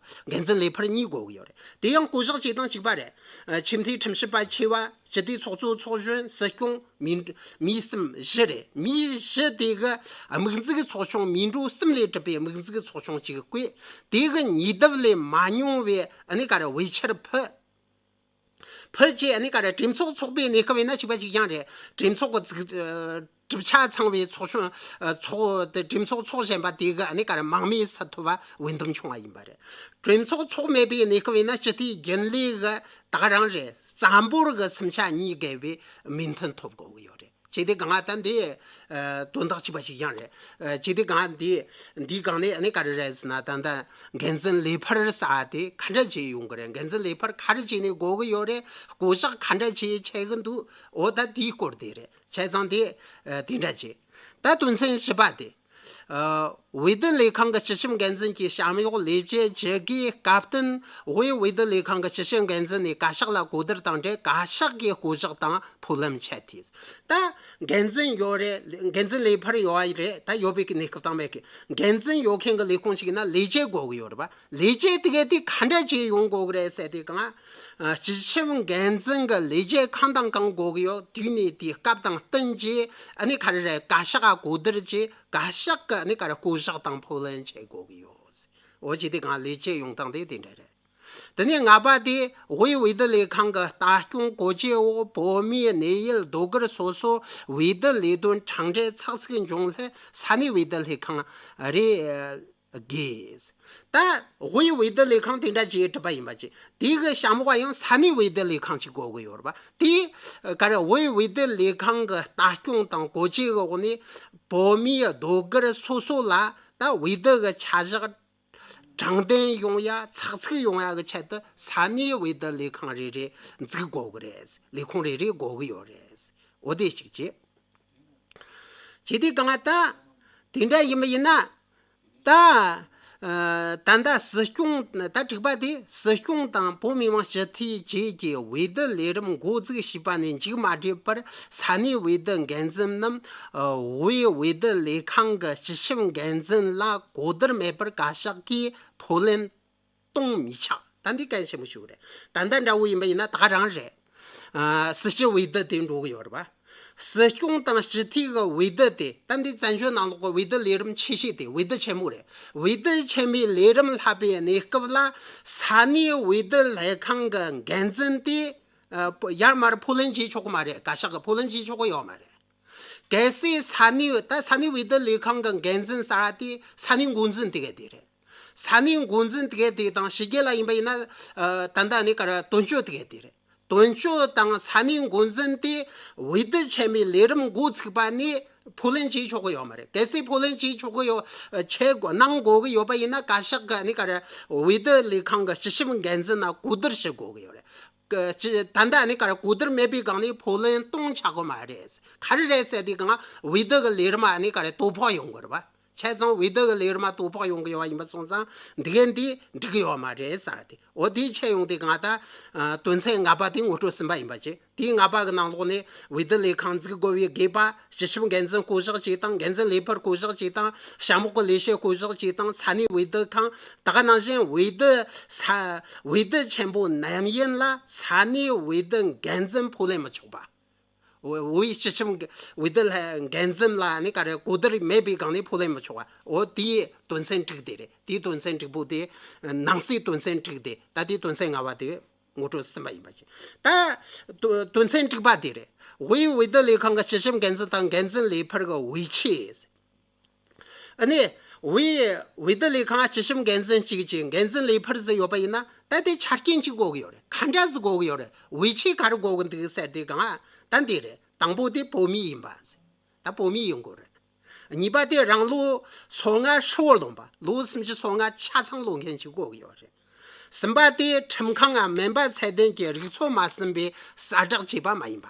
འགན་འཛིན་ལས་འཕར་གཉིས་དགོས་ཀྱི་ཡོད་རེད། དེ་ཡང་བསྐོ་གཞག་བྱེད་སྟངས་གཅིག་པ་རེད། ཨ་ཆེས་མཐོའི་ཁྲིམས་ཞིབ་པ་ཆེ་བ་སྤྱི་འཐུས་ཚོགས་གཙོ་ཚོགས་གཞོན་སྲིད་སྐྱོང་མི་མི་གསུམ་བཞི་རེད། མི་བཞི་དེ་གི་དམིགས་འཛུགས་ཚོགས་ཆུང་མི་འགྲོ་གསུམ་ལས་གྲུབ་པའི་དམིགས་འཛུགས་ཚོགས་ཆུང་གཅིག་བསྐོས། དེ་གི་ཉེ་དབུས་ལས་མ་ཉུང་བའི་ཨ་ནི་ག་རེ་འོས་ཆར་ཕུད། ཕུད་རྗེས་ཨ་ནི་ག་རེ་གྲོས་ཚོགས་ཚོགས་པའི་གནས་སྐབས་ཡིན་ན་གཅིག་པ་གཅིག་རྐྱང་རེད། གྲོས་ཚོགས་ཀྱི་ཚིག་ཨ་གྲུབ་ཆ་ཚང་བའི་ཚོགས་ཆུང་ཨ་ཚོགས་དེ་གྲོས་ཚོགས་ཚོགས་བཞིན་པ་དེ་གི་ཨ་ནི་ག་རེ་མང་མོས་སུ་ཐོབ་པ་འོས་འདེམས་བྱུང་བ་ཡིན་པ་རེད། གྲོས་ཚོགས་ཚོགས་མེད་པའི་གནས་སྐབས་ཡིན་ན་སྤྱི་འཐུས་རྒྱུན་ལས་གི་ད་ག་རང་རེད། རྩ་འབོར་གི་སུམ་ཆ་གཉིས་བརྒལ་བའི་མོས་མཐུན་ཐོབ་དགོས་ཀྱི་ཡོད་རེད། བྱས་ཏེ་གང་ལྟར་འདི་ཨ་དོན་དག་གཅིག་པ་གཅིག་རྐྱང་རེད། ཨ་བྱས་ཏེ་གང་འདི་འདིའི་སྒང་ནས་ཨ་ནི་ག་རེ་རེད་ཟེར་ན་ད་ལྟ་འགན་འཛིན་ལས་འཕར་ཟེར་བ་དེ་ག་འདྲ་བྱས་ཡོང་གི་རེད། འགན་འཛིན་ལས་འཕར་ག་རེ་བྱས་ནས་དགོས་ཀྱི་ཡོད་རེད། བསྐོ་གཞག་ག་འདྲ་བྱས་བྱེད་ཀྱི་འདུག་འོ་ད་དེའི་སྐོར་དེ་རེད། བྱས་ཙང་དེ་ཨ་དེ་འདྲ་བྱས། ད་དོན་ཚན་བཞི་པ་དེ། ཨ་འོས་བསྡུ་ལས་ཁང་གི་སྤྱི་ཁྱབ་འགན་འཛིན་གྱིས་བྱམས་གཡོག་ལས་བྱེད་བཅུ་དགུའི་སྐབས་བསྟུན་དབུས་འོས་བསྡུ་ལས་ཁང་གི་སྤྱི་ཁྱབ་འགན་འཛིན་ནས་བཀའ་ཤག་ལ་གོ་བསྡུར་དང་འབྲེལ་བཀའ་ཤག་གིས་བསྐོ་གཞག་དང་ཕབ་ལེན་བྱས་ཏེ། ད་འགན་འཛིན་ཡོད་རེད། འགན་འཛིན་ལས་འཕར་ཡོད་རེད། ད་ཡོད་པའི་གནས་སྐབས་དང་མེད་ཀི་འགན་འཛིན་ཡོད་མཁན་གྱི་ལས་ཁུངས་ཤིག་ཡིན་ན་ལས་བྱེད་དགོས་ཀྱི་ཡོད་རེད་པ། ལས་བྱེད་དེ་གས་དེ་ག་འདྲ་བྱས་ཡོང་དགོས་ཀྱི་རེད་ཟེར་དུས་གང་ཨ་སྤྱི་ཁྱབ་འགན་འཛིན་གྱི་ལས་བྱེད་གང་དང་གང་དགོས་ཀྱི་ཡོད་དུས་ནས་དེའི་སྐབས་དང་བསྟུན་གྱིས་ཨ་ནི་ག་རེ་རེད། བཀའ་ཤག་ག་གོ་བསྡུར་གྱིས་བཀའ་ཤག་གི་ཨ་ནི་ག་རེ་བསྐོ་གཞག་དང་ཕབ་ལེན་བྱེད་དགོས་ཀྱི་ཡོད། འོ་བྱས་དུས་གང་ལས་བྱེད་ཡོང་སྟངས་དེ་དེ་འདྲ་རེད། དེ་ནས་ལྔ་པ་དེ་དབུས་འོས་བསྡུ་ལས་ཁང་གི་ལྟ་སྐྱོང་བཀོད་སྒྲིག་འོག་བོད་མིའི་གནས་ཡུལ་རྡོ་སྒར་སོ་སོ་འོས་བསྡུ་ལས་དོན་གྲངས་འབོར་ཚགས་ཚུད་འབྱུང་སླད་ས་གནས་འོས་བསྡུ་ལྷན་ཁང་རེད་དགོས། ད་དབུས་འོས་བསྡུ་ལས་ཁང་དེ་འདྲ་ཅིག་གྲུབ་པ་ཡིན་པ་ཅིག་དེ་གི་བྱ་མོ་བ་ཡང་ས་གནས་འོས་བསྡུ་ལས་ཁང་ཅིག་དགོས་ཀྱི་ཡོད་རེད་པ། དེ་ག་རེ་དབུས་འོས་བསྡུ་ལས་ཁང་གི་ལྟ་སྐྱོང་དང་བཀོད་སྒྲིག་གི་འོག་ནས་བོད་མིའི་རྡོ་སྒར་སོ་སོ་ལ་ ད་བའི་ཏི་གི་ཆ་བཞག་དྲང་བདེན་ཡོང་ཡ་ཚགས་ཚུད་ཡོང་ཡ་གི་ཆེད་དུ་ས་གནས་བའི་ཏི་ལས་ཁང་རེ་རེ་འཛུགས་དགོས་གི་རེད། ལས་ཁུངས་རེ་རེ་དགོས་གི་ཡོད་རེད། འོ་དེ་ཞིག་བྱེད། བྱེད་དུས་གང་ལ་ད་དེ་འདྲ་ཡིན་པ་ཡིན་ན། ད་ད་ལྟ་སྲིད་སྐྱོང་ད་དྲུག་པ་དེ་སྲིད་སྐྱོང་དང་བོད་མི་མང་སྤྱི་འཐུས་བཅས་ཀྱིས་བའི་ཏི་ལས་རིམ་འགོ་འཛུགས་བྱས་པ་ནས་མཇུག་མ་བསྒྲིལ་བར་ས་གནས་བའི་ཏི་འགན་འཛིན་རྣམས་བའི་བའི་ཏི་ལས་ཁང་གི་སྤྱི་ཁྱབ་འགན་འཛིན་ལ་གོ་བསྡུར་མེད་པར་བཀའ་ཤག་གིས་ཕོ་ལན་གཏོང་མི་ཆོག་ད་འདི་གལ་ཆེན་པོ་ཞིག་རེད། ད་ལྟ་འདྲ་བོ་ཡིན་པ་ཡིན་ན་ད་ག་རང་རེད། ཨ། སྲིད་སྤྱི་བའི་ཏི་དེ་འགྲོ་གི་ཡོད་རེད་པ། སྲིད་སྐྱོང་དང་སྤྱི་འཐུས་ཀྱི་བའི་ཏི་དེ་ད་འདི་བཙན་བྱོལ་ནང་ལོགས་ཀྱི་བའི་ཏི་ལས་རིམ་ཆེ་ཤོས་དེ་བའི་ཏི་ཆེན་མོ་རེད། བའི་ཏི་ཆེན་མོའི་ལས་རིམ་ལྷག་པའི་གནས་སྐབས་ལ་ས་གནས་བའི་ཏི་ལས་ཁང་གི་འགན་འཛིན་དེ་ཨ། ཡར་མར་ཕོ་ལན་བྱེད་ཆོག་གི་མ་རེད། བཀའ་ཤག་གིས་ཕོ་ལན་བྱེད་ཆོག་གི་ཡོད་མ་རེད། གལ་སྲིད་ས་གནས་ད་ས་གནས་བའི་ཏི་ལས་ཁང་གི་འགན་འཛིན་གསར་པ་དེ་ས་གནས་འགོ་འཛིན་དེ་ག་དེ་རེད། ས་གནས་འགོ་འཛིན་དེ་ག་དེ་དང་ཕྱི་རྒྱལ་ལ་ཡིན་པ་ཡིན་ན་ཨ། ད་ལྟ་ནི་ག་རེ་དོན་གཅོད་དེ་ག་དེ་རེད། དོན་གཅོད་དང་ས་གནས་འགོ་འཛིན་དེ་བའི་ཏི་ཆེན་མོའི་ལས་རིམ་འགོ་ཚུགས་པ་ནས་ཕོ་ལན་བྱེད་ཆོག་གི་ཡོད་མ་རེད། གལ་སྲིད་ཕོ་ལན་བྱེད་ཆོག་གི་ཡོད་བྱེད་དགོས་གནང་དགོས་གི་ཡོད་པ་ཡིན་ན་བཀའ་ཤག་གིས་ནི་ག་རེ་བའི་ཏི་ལས་ཁང་གི་སྤྱི་ཁྱབ་འགན་འཛིན་ལ་གོ་བསྡུར་བྱེད་དགོས་གི་ཡོད་རེད། ཀ་ཅི་ད་ལྟ་ནི་ག་རེ་གོ་བསྡུར་མེད་པའི་སྒང་ནས་ཕོ་ལན་གཏོང་ཆོག་གི་མ་རེད། ག་རེ་རེད་ཟེར་དུས་སྒང་བའི་ཏི་གི་ལས་རིམ་ནི་ག་རེ་དོ་ཕོག་ཡོང་གི་རེད་པ། བྱས་ཙང་བའི་ཏི་གི་ལས་རིམ་དོ་ཕོག་ཡོང་གི་ཡོད་པ་ཡིན་པ་སོང་ཙང་འདི་ག་འདི་འགྲིག་གི་ཡོད་མ་རེད་ཟེར་ཏེ། འོ་དེའི་ཆེད་ཡོང་དུས་སྒང་ད་ཨ། དོན་ཚན་ལྔ་པ་དེ་ངོ་སྤྲོད་ཟིན་པ་ཡིན་པ་བྱས། དེའི་ལྔ་པ་གི་ནང་ལོགས་ནས་བའི་ཏི་ལས་ཁང་འཛུགས་དགོས་པའི་དགོས་པ། སྤྱི་ཁྱབ་འགན་འཛིན་བསྐོ་གཞག་བྱས་སྟངས། འགན་འཛིན་ལས་འཕུར་བསྐོ་གཞག་བྱས་སྟངས། གཤམ་འོག་གི་ལས་བྱེད་བསྐོ་གཞག་བྱས་སྟངས། ས་གནས་བའི་ཏི་ཁང་། ད་ག་ནང་བཞིན་བའི་ཏི་ས་བའི་ཏི་ཆེན་པོ་ནམ་ཡིན་ལ་ས་གནས་བའི་ཏི་འགན་འཛིན་ཕོ་ལེན་མི་ཆོག་པ། བའི་སྤྱི་ཁྱབ་བའི་ཏི་འགན་འཛིན་ལ་ནི་ག་རེ་གོ་བསྡུར་མེད་པའི་སྒང་ནས་ཕོ་ལེན་མི་ཆོག་པ། འོ་དེའི་དོན་ཚན་དྲུག་དེ་རེད། དེའི་དོན་ཚན་དྲུག་པོ་དེ་ནང་གསེས་དོན་ཚན་དྲུག་དེ། ད་དེའི་དོན་ཚན་ལྔ་པ་དེ། ངོ་སྤྲོད་ཟིན་པ་ཡིན་པ་བྱས། ད་དོ་དོན་ཚན་དྲུག་པ་དེ་རེད། དབུས་བའི་ཏི་ལས་ཁང་གི་སྤྱི་ཁྱབ་འགན་འཛིན་དང་འགན་འཛིན་ལས་འཕུར་གྱི་དབུས་ཆེ། ཨ་ནི་དབུས་བའི་ཏི་ལས་ཁང་སྤྱི་ཁྱབ་འགན་འཛིན་གཅིག་གི་འགན་འཛིན་ལས་འཕུར་ཟིག་ཡོད་པ་ཡིན་ན་ད་དེ་ཆ་རྐྱེན་གཅིག་དགོས་ཀྱི་ཡོད་རེད། ག་འདྲ་ཟིག་དགོས་ཀྱི་ཡོད་རེད། དབུས་ཆེ་ག་རེ་དགོས་ཀྱི་འདུག་ཟེར་དུས་སྒང་ད་འདི་རེད། དང་པོ་དེ་བོད་མི་ཡིན་པ་ཟེར། ད་བོད་མི་ཡིན་དགོས་རེད། གཉིས་པ་དེ་རང་ལོ་སོ་ལྔ་ཧྲིལ་བོར་ལོངས་པ། ལོ་སུམ་ཅུ་སོ་ལྔ་ཆ་ཚང་ལོན་མཁན་ཞིག་དགོས་ཀྱི་ཡོད་རེད། གསུམ་པ་དེ་ཁྲིམས་ཁང་ངམ་སྨན་པ་ཚད་ལྡན་གྱི་རིགས་ཚོགས་མ་ཟིན་པའི་གསལ་བསྒྲགས་བྱས་པ་མ་ཡིན་པ།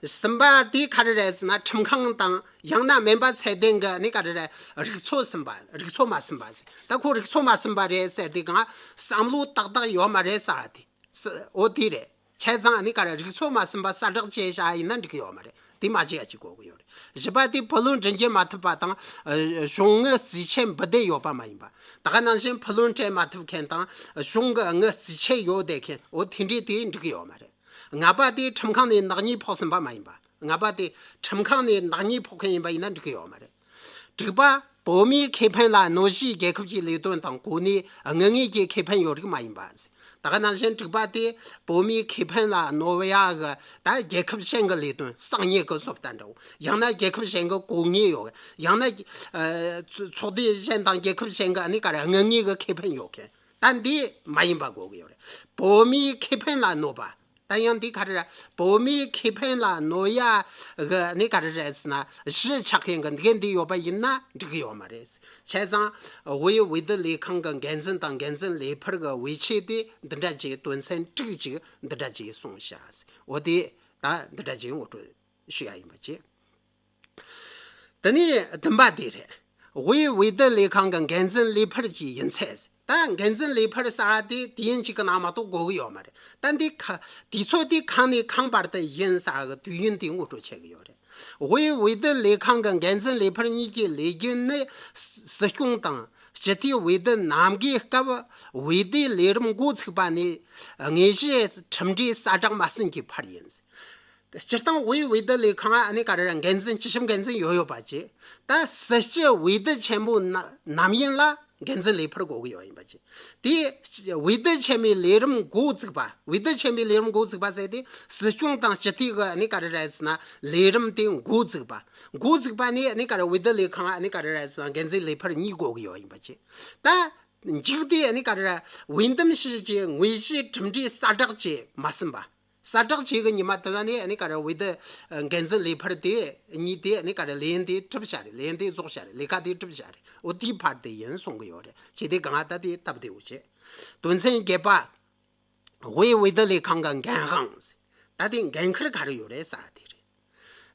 གསུམ་པ་དེ་ག་རེ་རེད་ཟེར་ན་ཁྲིམས་ཁང་དང་ཡང་ན་སྨན་པ་ཚད་ལྡན་གྱི་ནི་ག་རེ་རེད། རིགས་ཚོགས་ཟིན་པ། རིགས་ཚོགས་མ་ཟིན་པ་ཟེར། ད་ཁོ་རིགས་ཚོགས་མ་ཟིན་པ་རེད་ཟེར་དུས་སྒང་བསམ་བློ་ཏག་ཏག་ཡོད་མ་རེད་ཟེར་བ་དེ། ས་འོ་དེ་རེད། བྱས་ཙང་ནི་ག་རེ་རིགས་ཚོགས་མ་ཟིན་པ་གསལ་བསྒྲགས་བྱས་བཞག་ཡིན་ན་འགྲིག་གི་ཡོད་མ་རེད། དེ་མ་བྱས་ཡ་གཅིག་དགོས་ཀྱི་ཡོད་རེད། བཞི་པ་དེ་བུ་ལོན་སྒྲིག་འགལ་མ་ཐུབ་པ་དང་གཞུང་དངུལ་རྩིས་ཆད་འབུལ་བསྡད་ཡོད་པ་མ་ཡིན་པ། ད་ག་ནང་བཞིན་བུ་ལོན་སྤྲད་མ་ཐུབ་མཁན་དང་གཞུང་གི་དངུལ་རྩིས་ཆད་ཡོད་བསྡད་མཁན་འོ་དེ་འདྲས་དེ་འགྲིག་གི་ཡོད་མ་རེད། ལྔ་པ་དེ་ཁྲིམས་ཁང་ནས་ནག་ཉེས་ཕོག་ཟིན་པ་མ་ཡིན་པ། ལྔ་པ་དེ་ཁྲིམས་ཁང་ནས་ནག་ཉེས་ཕོག་མཁན་ཡིན་པ་ཡིན་ན་འགྲིག་གི་ཡོད་མ་རེད། དྲུག་པ། བོད་མིའི་ཁེ་ཕན་ལ་གནོད་གཞིའི་རྒྱལ་ཁབ་ཀྱི་ལས་དོན་དང་གོ་གནས་དངུལ་དངོས་ཀྱི་ཁེ་ཕན་ཡོད་རིགས་མ་ཡིན་པ། ད་ག་ནང་བཞིན་དྲུག་པ་དེ་བོད་མིའི་ཁེ་ཕན་ལ་གནོད་ཡ་གི་ད་རྒྱལ་ཁབ་གཞན་གྱི་ལས་དོན་གསང་ཉུལ་གྱི་བཟོ་ལྟ་འདྲ་བོ། ཡང་ན་རྒྱལ་ཁབ་གཞན་གྱི་གོ་གནས་ཡོད། ཡང་ན་ཨ་ཚོགས་སྡེ་གཞན་དང་རྒྱལ་ཁབ་གཞན་གྱི་ནི་ག་རེ་དངུལ་དངོས་ཀྱི་ཁེ་ཕན་ཡོད་མཁན། ད་འདི་མ་ཡིན་པ་དགོས་ཀྱི་ཡོད་རེད། བོད་མིའི་ཁེ་ཕན་ལ་གནོད་པ། ད་ཡང་འདི་ག་རེ་རེད། བོད་མིའི་ཁེ་ཕན་ལ་གནོད་ཡ་གི་ནི་ག་རེ་རེད་ཟེར་ན་གཞི་ཆགས་མཁན་གྱི་འདི་ག་འདི་ཡོད་པ་ཡིན་ན་འགྲིག་གི་ཡོད་མ་རེད། བྱས་ཙང་དབུས་བའི་ཏི་ལས་ཁང་གི་འགན་འཛིན་དང་འགན་འཛིན་ལས་འཕུར་གྱི་དབུས་ཆེ་དེ་འདི་འདྲ་ཅིག་དོན་ཚན་དྲུག་ཅིག་འདི་འདྲ་ཅིག་གསུངས་བཞག་འོ་དེ་ད་འདི་འདྲ་ཅིག་ངོ་སྤྲོད་ཞུ་ཡ་ཡིན་པ་བྱས། དེ་ནས་བདུན་པ་དེ་རེད། དབུས་བའི་ཏི་ལས་ཁང་གི་འགན་འཛིན་ལས་འཕུར་གྱི་ཡིན་ཚད། ད་འགན་འཛིན་ལས་འཕུར་ཟེར་བ་དེ་དུས་ཡུན་གཅིག་གི་ནང་མ་གཏོགས་དགོས་ཀྱི་ཡོད་མ་རེད། ད་འདི་ཁ་དུས་ཚོད་དེ་གང་ནས་གང་བར་དུ་ཡིན་ཟེར་བ་གི་དུས་ཡུན་དེ་ངོ་སྤྲོད་བྱེད་ཀྱི་ཡོད་རེད། དབུས་བའི་ཏི་ལས་ཁང་གི་འགན་འཛིན་ལས་འཕུར་གཉིས་ཀྱི་ལས་རྒྱུ་ནི་སྲིད་སྐྱོང་དང་སྤྱི་འཐུས་བའི་ཏི་རྣམ་པ་གི་སྐབས་བའི་ཏི་ལས་རིམ་འགོ་ཚུགས་པ་ནས་དངོས་གཞི་ཁྲིམས་འབྲེལ་གསལ་བསྒྲགས་མ་ཟིན་གྱི་བར་ཡིན། སྤྱིར་བཏང་དབུས་བའི་ཏི་ལས་ཁང་ཨ་ནི་ག་རེ་རེད། འགན་འཛིན་སྤྱི་ཁྱབ་འགན་འཛིན་ཡོད་ཡོད་པ་བྱས། ད་སྲིད་སྤྱི་བའི་ཏི་ཆེན་པོ་ན་ནམ་ཡིན་ལ་འགན་འཛིན་ལས་འཕུར་དགོས་ཀྱི་ཡོད་ཡིན་པ་བྱས། དེ་བའི་ཏི་ཆེན་མོའི་ལས་རིམ་འགོ་བཙུགས་པ། བའི་ཏི་ཆེན་མོའི་ལས་རིམ་འགོ་བཙུགས་པ་ཟེར་དེ་སྲིད་སྐྱོང་དང་སྤྱི་འཐུས་ཀྱི་ཨ་ནི་ག་རེ་རེད་ཟེར་ན་ལས་རིམ་དེ་འགོ་བཙུགས་པ། འགོ་བཙུགས་པ་ནས་ཨ་ནི་ག་རེ་བའི་ཏི་ལས་ཁང་ཨ་ནི་ག་རེ་རེད་ཟེར་ན་འགན་འཛིན་ལས་འཕུར་གཉིས་དགོས་ཀྱི་ཡོད་ཡིན་པ་བྱས། ད་མཇུག་དེ་ཨ་ནི་ག་རེ་རེད། འོས་འདེམས་ཞུས་ཀྱི་དངོས་གཞིའི་ཁྲིམས་འབྲེལ་གསལ་བསྒྲགས་བྱས་མ་ཟིན་པ། གསལ་བསྒྲགས་བྱེད་གི་ཉི་མ་དེ་ནས་ཨ་ནི་ག་རེ་ཝེ་དི་འགན་འཛིན་ལས་འཕར་དེ་གཉིས་དེ་ཨ་ནི་ག་རེ་ལས་ཡུན་དེ་གྲུབ་བྱ་རེད། ལས་ཡུན་དེ་རྫོགས་བྱ་རེད། ལས་ཀ་དེ་གྲུབ་བྱ་རེད། འོ་དེའི་བར་དེ་ཡིན་གསུང་གི་ཡོད་རེད། བྱས་དེ་གང་ལྟར་དེ་སྟབས་བདེ་བོ་བྱེད། དོན་ཚན་བརྒྱད་པ། དབུས་འོས་བསྡུ་ལས་ཁང་གི་འགན་དབང་། ད་དེ་འགན་ཁུར་ག་རེ་ཡོད་རེད་ཟེར་དེ་རེད།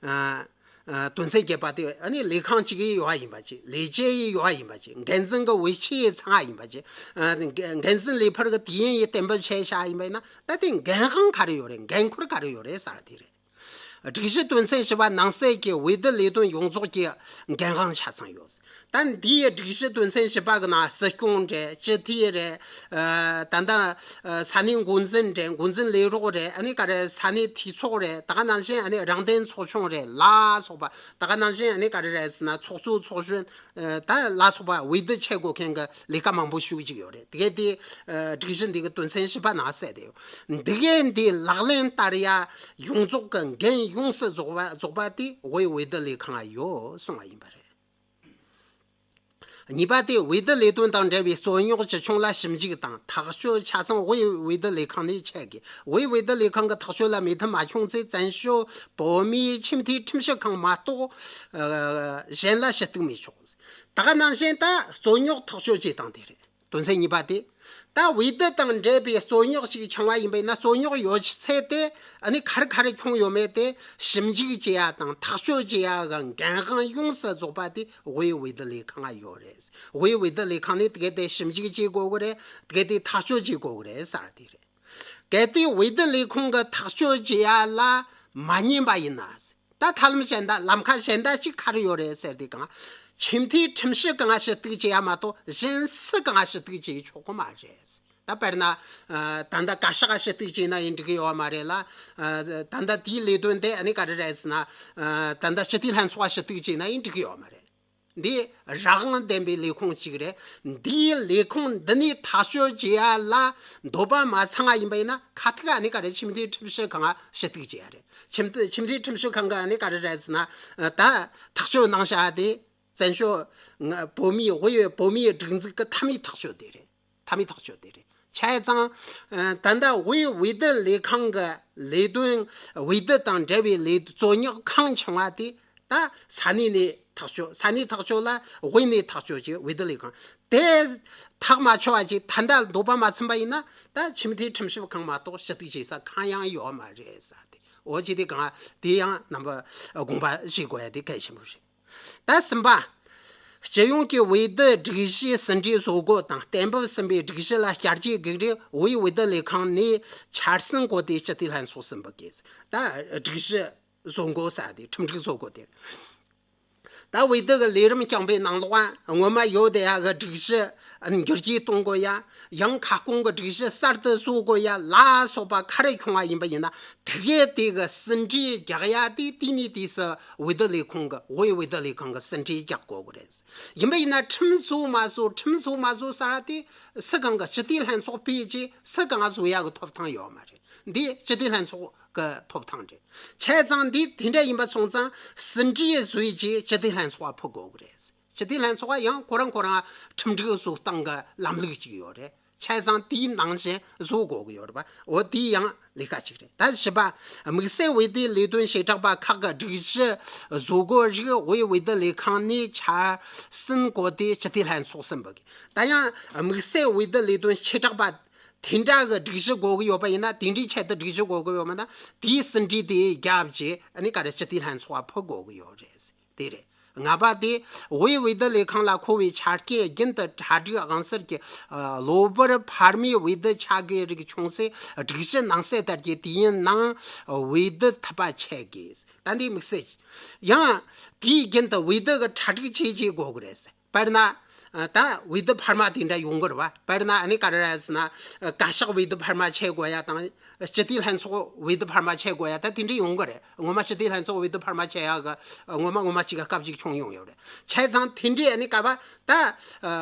ཨ། ཨ། དོན་ཚན་བརྒྱད་པ་དེ་ཨ་ནི་ལས་ཁང་གཅིག་ཡི་ཡོད་པ་ཡིན་པ་ཅིག་ལས་བྱེད་ཡི་ཡོད་པ་ཡིན་པ་ཅིག་འགན་འཛིན་གྱི་འོས་ཆོས་ཡི་ཚང་བ་ཡིན་པ་ཅིག་ཨ། འགན་འགན་འཛིན་ལས་འཕར་གྱི་དུས་ཡུན་ཡི་གཏན་འབེབས་བྱས་བཞག་ཡིན་པ་ཡིན་ན། ད་དེ་འགན་དབང་ག་རེ་ཡོད་རེད། འགན་ཁུར་ག་རེ་ཡོད་རེད་ཟེར་དེ་རེད། སྒྲིག་གཞི་དོན་ཚན་བཞི་པ་ནང་གསེས་ཀྱི་འོས་བསྡུ་ལས་དོན་ཡོངས་རྫོགས་ཀྱི་འགན་དབང་ཆ་ཚང་ཡོད། ད་འདིའི་སྒྲིག་གཞི་དོན་ཚན་བཞི་པ་གི་ནང་སྲིད་སྐྱོང་རེད། སྤྱི་འཐུས་རེད། ཨ། ད་ལྟ་ཨ། ས་གནས་འགོ་འཛིན་རེད། འགོ་འཛིན་ལས་རོགས་རེད། ཨ་ནི་ག་རེ་ས་གནས་འཐུས་ཚོགས་རེད། ད་ག་ནང་བཞིན་ཨ་ནི་རང་བདེན་ཚོགས་ཆུང་རེད་ལ་སོགས་པ། ད་ག་ནང་བཞིན་ཨ་ནི་ག་རེ་རེད་ཟེར་ན་ཚོགས་གཙོ་ཚོགས་གཞོན་ཨ། ད་ལ་སོགས་པ་འོས་བསྡུ་བྱེད་དགོས་མཁན་གྱི་ལས་ཀ་མང་པོ་ཞིག་ཅིག་ཡོད་རེད། དེ་གས་དེ་ཨ། སྒྲིག་གཞི་འདི་གི་དོན་ཚན་བཞི་པ་ནང་གསལ་དེ་ཡོད། འདི་གས་འདི་ལག་ལེན་བསྟར་ཡ་ཡོངས་རྫོགས་ཀྱི་འགན་ཡོངས་སུ་རྫོགས་པ་རྫོགས་པ་དེ་དབུས་འོས་བསྡུ་ལས་ཁང་ཡོད་གསུང་བ་ཡིན་པ་རེད། གཉིས་པ་དེ་འོས་བསྡུ་ལས་དོན་དང་འབྲེལ་བའི་རྩོད་རྙོག་ཅི་བྱུང་ལ་ཞིབ་འཇུག་དང་ཐག་གཅོད་ཆ་ཚང་དབུས་འོས་བསྡུ་ལས་ཁང་ནས་བྱེད་དགོས། དབུས་འོས་བསྡུ་ལས་ཁང་གི་ཐག་གཅོད་ལ་མོས་མཐུན་མ་བྱུང་ཚེ་བཙན་བྱོལ་བོད་མིའི་ཁྱིམ་མཐའི་ཁྲིམས་ཞིབ་ཁང་མ་གཏོགས་ཨ། གཞན་ལ་ཞུ་གཏུག་མི་ཆོག་ད་ག་ནང་བཞིན་ད་རྩོད་རྙོག་ཐག་གཅོད་བྱེད་སྟངས་དེ་རེད། དོན་ཚན་གཉིས་པ་དེ། ད་འོས་བསྡུ་དང་འབྲེལ་བའི་རྩོད་རྙོག་ཅིག་བྱུང་བ་ཡིན་པ་ཡིན་ན། རྩོད་རྙོག་ཡོད་ཚད་དེ་ཨ་ནི་ག་རེ་ག་རེ་བྱུང་ཡོད་མེད་དེ་ཞིབ་འཇུག་བྱེད་ཡ་དང་ཐག་གཅོད་བྱེད་ཡ་གི་འགན་དབང་ཡོངས་སུ་རྫོགས་པ་དེ་དབུས་འོས་བསྡུ་ལས་ཁང་ང་ཡོད་རེད། དབུས་འོས་བསྡུ་ལས་ཁང་ནས་དེ་ག་དེ་ཞིབ་འཇུག་བྱེད་དགོས་གི་རེད། དེ་ག་དེ་ཐག་གཅོད་བྱེད་དགོས་གི་རེད་ཟེར་དེ་རེད། གལ་ཏེ་འོས་བསྡུ་ལས་ཁང་གི་ཐག་གཅོད་བྱེད་ཡ་ལ་མ་ཉན་པ་ཡིན་ན། ད་ཐབས་ལམ་གཞན་དག་ལམ་ཁ་གཞན་དག་ཅིག་ག་རེ་ཡོད་རེད་ཟེར་དུས་གང་། ཁྱིམ་མཐའི་ཁྲིམས་ཞིབ་ཁང་ང་ཞུ་གཏུག་བྱེད་ཡ་མ་གཏོགས་གཞན་སུ་གང་ང་ཞུ་གཏུག་བྱེད་ཆོག་གི་མ་རེད། ད་དཔེར་ན། ཨ། ད་ལྟ་བཀའ་ཤག་ཞུ་གཏུག་བྱས་ན་ཡང་འགྲིག་གི་ཡོད་མ་རེད་ལ། ཨ། ད་ལྟ་དེའི་ལས་དོན་དེ་ཨ་ནི་ག་རེ་རེད་ཟེར་ན། ཨ། ད་ལྟ་སྤྱི་འཐུས་ལྷན་ཚོགས་ཞུ་གཏུག་བྱས་ན་ཡང་འགྲིག་གི་ཡོད་མ་རེད། འདི་རང་དབང་ལྡན་པའི་ལས་ཁུངས་གཅིག་རེད། འདིའི་ལས་ཁུངས་འདི་ནས་ཐག་གཅོད་བྱེད་ཡ་ལ་འདོད་པ་མ་ཚང་བ་ཡིན་པ་ཡིན་ན། ཁ་ཐུག་ཨ་ནི་ག་རེ་ཁྱིམ་མཐའི་ཁྲིམས་ཞིབ་ཁང་ང་ཞུ་གཏུག་བྱེད་ཡ་རེད། ཁྱིམ་མཐའི་ཁྲིམས་ཞིབ་ཁང་གི་ཨ་ནི་ག་རེ་རེད་ཟེར་ན། ད་ཐག་གཅོད་གནང་བྱ་དེ་བཙན་བྱོལ་བོད་མིའི་དབུས་བོད་མིའི་སྒྲིག་འཛུགས་ཀྱི་མཐའ་མའི་ཐག་གཅོད་དེ་རེད། མཐའ་མའི་ཐག་གཅོད་དེ་རེད། བྱས་ཙང་། ཨ། ད་ལྟ་དབུས་འོས་བསྡུ་ལས་ཁང་གི་ལས་དོན། འོས་བསྡུ་དང་འབྲེལ་བའི་ལས་རྩོད་རྙོག་གང་བྱུང་བ་དེ་ད་ས་གནས་ནས་ཐག་གཅོད། ས་གནས་ཐག་གཅོད་ལ་དབུས་ནས་ཐག་གཅོད་བྱས། འོས་བསྡུ་ལས་ཁང་དེ་ཐག་མ་ཆོད་པ་ཅིག་ད་ལྟ་འདོད་པ་མ་ཚིམ་པ་ཡིན་ན། ད་ཁྱིམ་མཐའི་ཁྲིམས་ཞིབ་ཁང་མ་གཏོགས་ཞུ་གཏུག་བྱེད་ས་གང་ཡང་ཡོད་མ་རེད་ཟེར་དེ། འོ་ཅི་དེ་གང་དེ་ཡང་རྣམ་པ་དགོངས་པ་བཞེས་དགོས་ཡ་དེ་གལ་ཆེན་པོ་རེད། ད་གསུམ་པ། སྤྱི་ཡོངས་ཀྱི་འོས་བསྡུ་སྒྲིག་གཞིའི་ཟིན་བྲིས་བཟོ་འགོད་དང་གཏན་འབེབས་ཟིན་པའི་སྒྲིག་གཞི་ལ་བསྐྱར་བཅོས་དགོས་རིགས་དབུས་འོས་བསྡུ་ལས་ཁང་ནས་འཆར་ཟིན་བཀོད་དེ་སྤྱི་འཐུས་ལྷན་ཚོགས་སུ་འབུལ་དགོས། ད་སྒྲིག་གཞི་བཟོ་འགོད་ཟེར་དེ་ཁྲིམས་སྒྲིག་བཟོ་འགོད་དེ། ད་འོས་བསྡུ་གི་ལས་རིམ་རྐྱང་པའི་ནང་ལོགས་སྔོན་མ་ཡོད་བསྡད་ཡ་གི་སྒྲིག་གཞི་འགྱུར་བཅོས་གཏོང་དགོས་ཡ། ཡང་ཁ་སྐོང་གི་སྒྲིག་གཞི་གསར་དུ་བཟོ་དགོས་ཡ་ལ་སོགས་པ་ག་རེ་བྱུང་བ་ཡིན་པ་ཡིན་ན། དེ་གས་དེ་གི་ཟིན་བྲིས་རྒྱག་ཡ་དེ་དེ་ནས་དུས་སུ་འོས་བསྡུ་ལས་ཁང་གི་དབུས་འོས་བསྡུ་ལས་ཁང་གི་ཟིན་བྲིས་རྒྱག་དགོས་གི་རེད། ཡིན་པ་ཡིན་ན་ཁྲིམས་བཟོ་མ་བཟོ་ཁྲིམས་བཟོ་མ་བཟོ་ཟེར་དེ་སུ་གང་གི་སྤྱི་འཐུས་ལྷན་ཚོགས་ཕུད་རྗེས་སུ་གང་བཟོ་ཡ་གི་ཐོབ་ཐང་ཡོད་མ་རེད། འདི་སྤྱི་འཐུས་ལྷན་ཚོགས་ཀྱི་ཐོབ་ཐང་རེད། བྱས་ཙང་འདི་དེ་འདྲ་ཡིན་པ་སོང་ཙང་ཟིན་བྲིས་བཟོས་རྗེས་སྤྱི་འཐུས་ལྷན་ཚོགས་ཕུད་དགོས་གི་རེད། སྤྱི་འཐུས་ལྷན་ཚོགས་ཡང་ཁོ་རང་ཁོ་རང་ཁྲིམས་སྒྲིག་བཟོ་སྟངས་ཀྱི་ལམ་ལུགས་ཅིག་ཡོད་རེད། བྱས་ཙང་དེའི་ནང་བཞིན་བཟོ་དགོས་ཀྱི་ཡོད་རེད་པ། འོ་དེའི་ཡང་ལས་ཀ་ཅིག་རེད། ད་བཞི་པ། དམིགས་བསལ་འོས་བསྡུའི་ལས་དོན་བྱེ་བྲག་པ་ཁག་གི་སྒྲིག་གཞི་བཟོ་འགོད་རིགས་དབུས་འོས་བསྡུ་ལས་ཁང་ནས་འཆར་ཟིན་བཀོད་དེ་སྤྱི་འཐུས་ལྷན་ཚོགས་སུ་འབུལ་དགོས། ད་ཡང་དམིགས་བསལ་འོས་བསྡུ་ལས་དོན་བྱེ་བྲག་པ་དེ་འདྲ་གི་སྒྲིག་གཞི་དགོས་ཀྱི་ཡོད་པ་ཡིན་ན། དེ་འདྲའི་ཆེད་དུ་སྒྲིག་གཞི་དགོས་ཀྱི་ཡོད་མ་ན། དེའི་ཟིན་བྲིས་དེ་རྒྱབ་རྗེས་ཨ་ནི་ག་རེ་སྤྱི་འཐུས་ལྷན་ཚོགས་ཕུད་དགོས་ཀྱི་ཡོད་རེད། དེ་རེད། ལྔ་པ་དེ། དབུས་འོས་བསྡུ་ལས་ཁང་ལ་མཁོ་བའི་ཆ་རྐྱེན་རྒྱུན་དུ་གྲ་སྒྲིག་དབང་སར་གྱི་གློ་བུར་འཕར་མའི་འོས་བསྡུ་ཆགས་དགོས་རིགས་བྱུང་ཚེ། སྒྲིག་གཞི་ནང་གསལ་ལྟར་གྱི་དུས་ཡུན་ནང་འོས་བསྡུ་ཐུབ་པ་བྱེད་དགོས། ད་འདི་དམིགས་བསལ། ཡང་དེའི་རྒྱུན་དུ་འོས་བསྡུ་གི་གྲ་སྒྲིག་བྱེད་བྱེད་དགོས་ཀྱི་རེད། དཔེར་ན། ད་འོས་བསྡུ་འཕར་མ་དེ་འདྲ་ཡོང་གི་རེད་བ། དཔེར་ན་ཨ་ནི་ག་རེ་རེད་ཟེར་ན། བཀའ་ཤག་འོས་བསྡུ་འཕར་མ་བྱེད་དགོས་ཡ་དང་། སྤྱི་འཐུས་ལྷན་ཚོགས་འོས་བསྡུ་འཕར་མ་བྱེད་དགོས་ཡ་ད་དེ་འདྲ་ཡོང་གི་རེད། ངོ་མ་སྤྱི་འཐུས་ལྷན་ཚོགས་འོས་བསྡུ་འཕར་མ་བྱེད་ཡ་གི་ངོ་མ་ངོ་མ་ཅིག་གི་སྐབས་ཅིག་བྱུང་ཡོང་ཡོད་རེད། བྱས་ཙང་དེ་འདྲའི་ཨ་ནི་ག་བ་ད།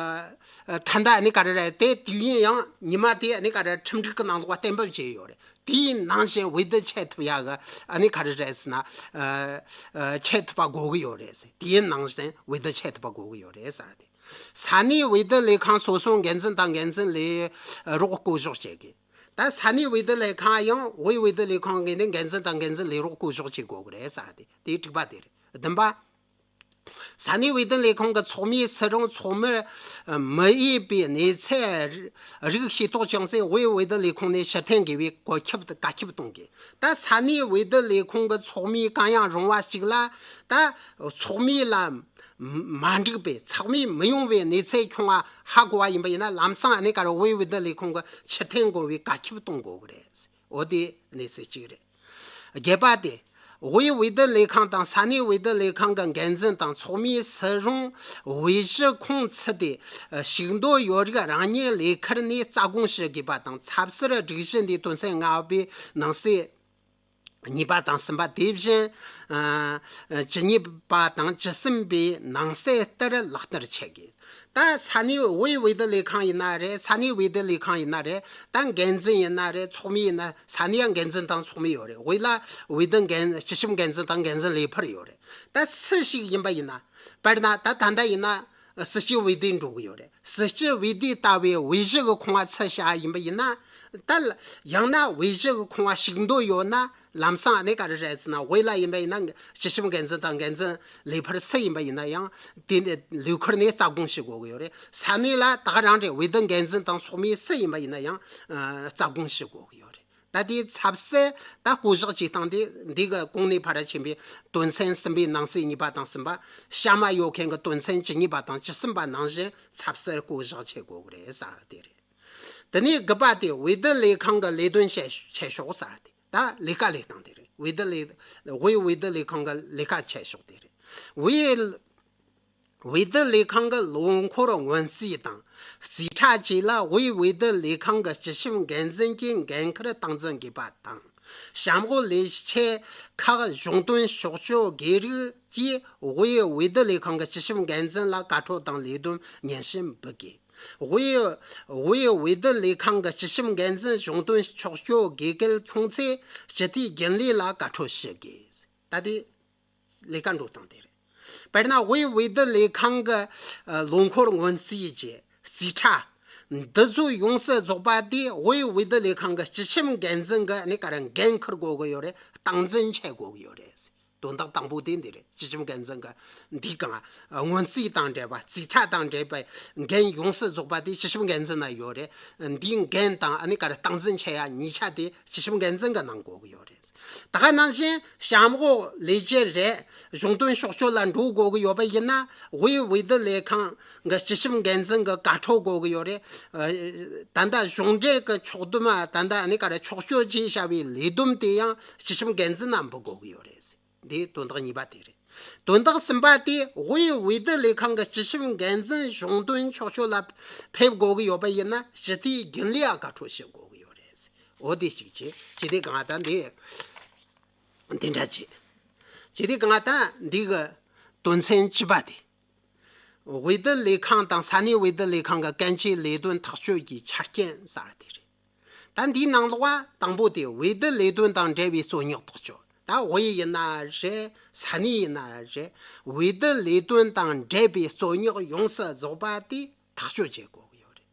ད་ལྟ་ཨ་ནི་ག་རེ་རེད། དེ་དུས་ཡུན་ཡང་ཉི་མ་དེ་ཨ་ནི་ག་རེ་ཁྲིམས་སྒྲིག་གི་ནང་ལོགས་གཏན་འབེབས་བྱས་ཡོད་རེད། དེའི་ནང་བཞིན་འོས་བསྡུ་བྱེད་ཐུབ་ཡ་གི་ཨ་ནི་ག་རེ་རེད་ཟེར་ན། ཨ། ཨ། བྱེད་ཐུབ་པ་དགོས་ཀྱི་ཡོད་རེད་ཟེར། དེའི་ནང་བཞིན་འོས་བསྡུ་བྱེད་ཐུབ་པ་དགོས་ཀྱི་ཡོད་རེད་ཟེར་ཏེ། ས་གནས་འོས་བསྡུ་ལས་ཁང་སོ་སོའི་འགན་འཛིན་དང་འགན་འཛིན་ལས་རོགས་བསྐོ་གཞག་བྱེད་དགོས། ད་ས་གནས་འོས་བསྡུ་ལས་ཁང་ཡང་དབུས་འོས་བསྡུ་ལས་ཁང་གིས་ནི་འགན་འཛིན་དང་འགན་འཛིན་ལས་རོགས་བསྐོ་གཞག་བྱེད་དགོས་ཀྱི་རེད་ཟེར་ཏེ། དེའི་དྲུག་པ་དེ་རེད། བདུན་པ། ས་གནས་འོས་བསྡུ་ལས་ཁང་གི་ཚོགས་མིའི་སྲིད་དབང་ཚོགས་མིར་མི་འོས་པའི་གནས་ཚད་རིགས་ཤེས་རྟོགས་བྱུང་ཚེ། དབུས་འོས་བསྡུ་ལས་ཁང་ནས་ཕྱིར་འཐེན་དགོས་པའི་བཀོད་ཁྱབ་བཀའ་ཁྱབ་གཏོང་དགོས། ད་ས་གནས་འོས་བསྡུ་ལས་ཁང་གི་ཚོགས་མི་གང་ཡང་རུང་བ་ཞིག་ལ། ད་ཚོགས་མི་ལ་མ་འགྲིག་པའི། ཚང་མས་མི་ཡོང་བའི་གནས་ཚད་བྱུང་བ་ཧ་གོ་བ་ཡིན་པ་ཡིན་ན། ལམ་སང་ཨ་ནི་ཀ་ར་དབུས་འོས་བསྡུ་ལས་ཁང་གི་ཕྱིར་འཐེན་དགོས་པའི་བཀའ་ཁྱབ་གཏོང་དགོས་ཀྱི་རེད། འོ་དེ་གནས་ཚུལ་གཅིག་རེད། བརྒྱད་པ་དེ། དབུས་འོས་བསྡུ་ལས་ཁང་དང་ས་གནས་འོས་བསྡུ་ལས་ཁང་གི་འགན་འཛིན་དང་ཚོགས་མིའི་སྲིད་དབང་འོས་གཞི་ཁོངས་ཚུད་དེ་ཞུགས་འདོད་ཡོད་རིགས་རང་ཉིད་ལས་ཁུར་ནས་རྩ་དགོངས་ཞུ་དགོས་པ་དང་། ཚབ་སྲིད་སྒྲིག་གཞི་འདིའི་དོན་ཚན་ལྔ་པའི་ནང་གསེས་གཉིས་པ་དང་གསུམ་པ། དེ་བཞིན་ཨ་བཅུ་གཉིས་པ་དང་བཅུ་གསུམ་པའི་ནང་གསེས་ལྟར་ལག་བསྟར་བྱེད་དགོས། ད་ས་གནས་དབུས་འོས་བསྡུ་ལས་ཁང་ཡིན་ན་རེད། ས་གནས་འོས་བསྡུ་ལས་ཁང་ཡིན་ན་རེད། ད་འགན་འཛིན་ཡིན་ན་རེད། ཚོགས་མི་ཡིན་ན། ས་གནས་འགན་འཛིན་དང་ཚོགས་མི་ཡོད་རེད། དབུས་ལ་འོས་བསྡུ་འགན། སྤྱི་ཁྱབ་འགན་འཛིན་དང་འགན་འཛིན་ལས་འཕུར་ཡོད་རེད། ད་སུ་ཞིག་ཡིན་པ་ཡིན་ན། དཔེར་ན་ད་ད་ལྟ་ཡིན་ན་སྲིད་སྤྱི་འོས་བསྡུ་འགྲོ་གི་ཡོད་རེད། སྲིད་སྤྱི་འོས་བསྡུ་ལྟ་བུའི་འོས་གཞི་གི་ཁོངས་ཚུད་བྱ་ཡིན་པ་ཡིན་ན། ད་ཡང་ན་འོས་གཞི་གི་ཁོངས་ཞུགས་འདོད་ཡོད་ན། ལམ་སང་ཨ་ནི་ག་རེ་རེད་ཟེར་ན། དབུས་ལ་ཡིན་པ་ཡིན་ན་སྤྱི་ཁྱབ་འགན་འཛིན་དང་འགན་འཛིན་ལས་འཕུར་སུ་ཡིན་པ་ཡིན་ན་ཡང་། དེ་ནས་ལས་ཁུར་ནས་རྩ་དགོངས་ཞུ་དགོས་ཀྱི་ཡོད་རེད། ས་གནས་ལ་ད་ག་རང་རེད། འོས་བསྡུ་འགན་འཛིན་དང་ཚོགས་མི་སུ་ཡིན་པ་ཡིན་ན་ཡང་རྩ་དགོངས་ཞུ་དགོས་ཀྱི་ཡོད་རེད། ད་དེའི་ཚབ་སྲིད་ད་བསྐོ་གཞག་བྱེད་སྟངས་དེ་འདི་གི་གོང་ནས་ཕར་ཕྱིན་པའི་དོན་ཚན་གསུམ་པའི་ནང་གསེས་གཉིས་པ་དང་གསུམ་པ། གཤམ་མ་ཡོད་མཁན་གྱི་དོན་ཚན་བཅུ་གཉིས་པ་དང་བཅུ་གསུམ་པ་ནང་བཞིན་ཚབ་སྲིད་བསྐོ་གཞག་བྱེད་དགོས་ཀྱི་རེད་ཟེར་དེ་རེད། དེ་ནས་དགུ་པ་དེ་འོས་བསྡུ་ལས་ཁང་གི་ལས་དོན་བྱེད་བྱེད་ཕྱོགས་ཟེར་དེ། ད་ལས་ཀ་ལས་སྟངས་དེ་རེད། འོས་བསྡུ་ལས། དབུས་འོས་བསྡུ་ལས་ཁང་གི་ལས་ཀ་བྱེད་ཕྱོགས་དེ་རེད། དབུས་འོས་བསྡུ་ལས་ཁང་གི་ལོ་འཁོར་སྔོན་རྩིས་དང་རྩིས་ཁྲ་བཅས་ལ་དབུས་འོས་བསྡུ་ལས་ཁང་གི་སྤྱི་ཁྱབ་འགན་འཛིན་གྱིས་འགན་འཁུར་སྟངས་འཛིན་དགོས་པ་དང་། བྱ་འགུལ་ལས་བྱེད་ཁག་གཞུང་དོན་ཕྱོགས་སྐྱོད་དགོས་རིགས་ཀྱིས་དབུས་འོས་བསྡུ་ལས་ཁང་གི་སྤྱི་ཁྱབ་འགན་འཛིན་ལ་བཀའ་འཁྲོལ་དང་ལས་དོན་སྙན་ཞུ་འབུལ་དགོས། དབུས་དབུས་འོས་བསྡུ་ལས་ཁང་གི་སྤྱི་ཁྱབ་འགན་འཛིན་གཞུང་དོན་ཕྱོགས་སྐྱོད་དགོས་གལ་བྱུང་ཚེ་སྤྱི་འཐུས་རྒྱུན་ལས་ལ་བཀའ་འཁྲོལ་ཞུ་དགོས། ད་དེ་ལས་ཀ་འགྲོ་སྟངས་དེ་རེད། དཔེར་ན་དབུས་འོས་བསྡུ་ལས་ཁང་གི་ཨ་ལོ་འཁོར་སྔོན་རྩིས་ཀྱི་རྩིས་ཁྲ་འདི་ཚོ་ཡོངས་སུ་རྫོགས་པ་དེ་དབུས་འོས་བསྡུ་ལས་ཁང་གི་སྤྱི་ཁྱབ་འགན་འཛིན་གྱིས་ཨ་ནི་ག་རེ་འགན་འཁུར་དགོས་ཀྱི་ཡོད་རེད། སྟངས་འཛིན་བྱེད་དགོས་ཀྱི་ཡོད་རེད། དོན་དག་དང་པོ་དེ་འདི་རེད། སྤྱི་ཁྱབ་འགན་འཛིན་གྱི་འདི་གང་སྔོན་རྩིས་དང་འབྲེལ་བ། རྩིས་ཁྲ་དང་འབྲེལ་བའི་འགན་ཡོངས་སུ་རྫོགས་པ་དེ་སྤྱི་ཁྱབ་འགན་འཛིན་ན་ཡོད་རེད། འདིའི་འགན་དང་ཨ་ནི་ག་རེ་སྟངས་འཛིན་བྱེད་ཡ་ཉིས་ཆ་དེ་སྤྱི་ཁྱབ་འགན་འཛིན་གྱིས་གནང་དགོས་ཀྱི་ཡོད་རེད། ད་ག་ནང་བཞིན་བྱ་འགུལ་ལས་བྱེད་རེད། གཞུང་དོན་ཕྱོགས་སྐྱོད་ལ་འགྲོ་དགོས་ཀྱི་ཡོད་པ་ཡིན་ན་དབུས་འོས་བསྡུ་ལས་ཁང་གི་སྤྱི་ཁྱབ་འགན་འཛིན་གྱིས་བཀའ་འཁྲོལ་དགོས་ཀྱི་ཡོད་རེད། ཨ་ད་ལྟ་གཞུང་འབྲེལ་གྱི་ཕྱོགས་བསྡོམས། ད་ལྟ་ཨ་ནི་ག་རེ་ཕྱོགས་སྐྱོད་བྱས་བྱ་བའི་ལས་བསྡོམས་དེ་ཡང་སྤྱི་ཁྱབ་འགན་འཛིན་ན་འབུལ་དགོས་ཀྱི་ཡོད་རེད། འདི་དོན་དག་གཉིས་པ་དེ་རེད། དོན་དག་གསུམ་པ་དེ་དབུས་འོས་བསྡུ་ལས་ཁང་གི་སྤྱི་ཁྱབ་འགན་འཛིན་གཞུང་དོན་ཕྱོགས་སྐྱོད་ལ་ཕེབས་དགོས་ཀྱི་ཡོད་པ་ཡིན་ན་སྤྱི་འཐུས་རྒྱུན་ལས་ལ་བཀའ་འཁྲོལ་ཞུ་དགོས་ཀྱི་ཡོད་རེད། འོ་དེ་ཞིག་བྱེད། ཇི་སྟེ་གང་ལྟར་འདི་འདི་འདྲ་བྱེད། ཇི་སྟེ་གང་ལྟར་འདི་གི་དོན་ཚན་བཅུ་པ་དེ། འོས་བསྡུ་ལས་ཁང་དང་ས་གནས་འོས་བསྡུ་ལས་ཁང་གི་གལ་ཆེའི་ལས་དོན་ཐག་གཅོད་ཀྱི་ཆ་རྐྱེན་ཟེར་དེ་རེད། ད་འདིའི་ནང་ལོགས་ལ་དང་པོ་དེ་འོས་བསྡུ་ལས་དོན་དང་འབྲེལ་བའི་རྩོད་རྙོག་ཐག་གཅོད། ད་དབུས་ཡིན་ན་རེད། ས་གནས་ཡིན་ན་རེད། འོས་བསྡུ་ལས་དོན་དང་འབྲེལ་བའི་རྩོད་རྙོག་ཡོངས་སུ་རྫོགས་པ་དེ་ཐག་གཅོད་བྱེད་དགོས་ཀྱི་ཡོད་རེད།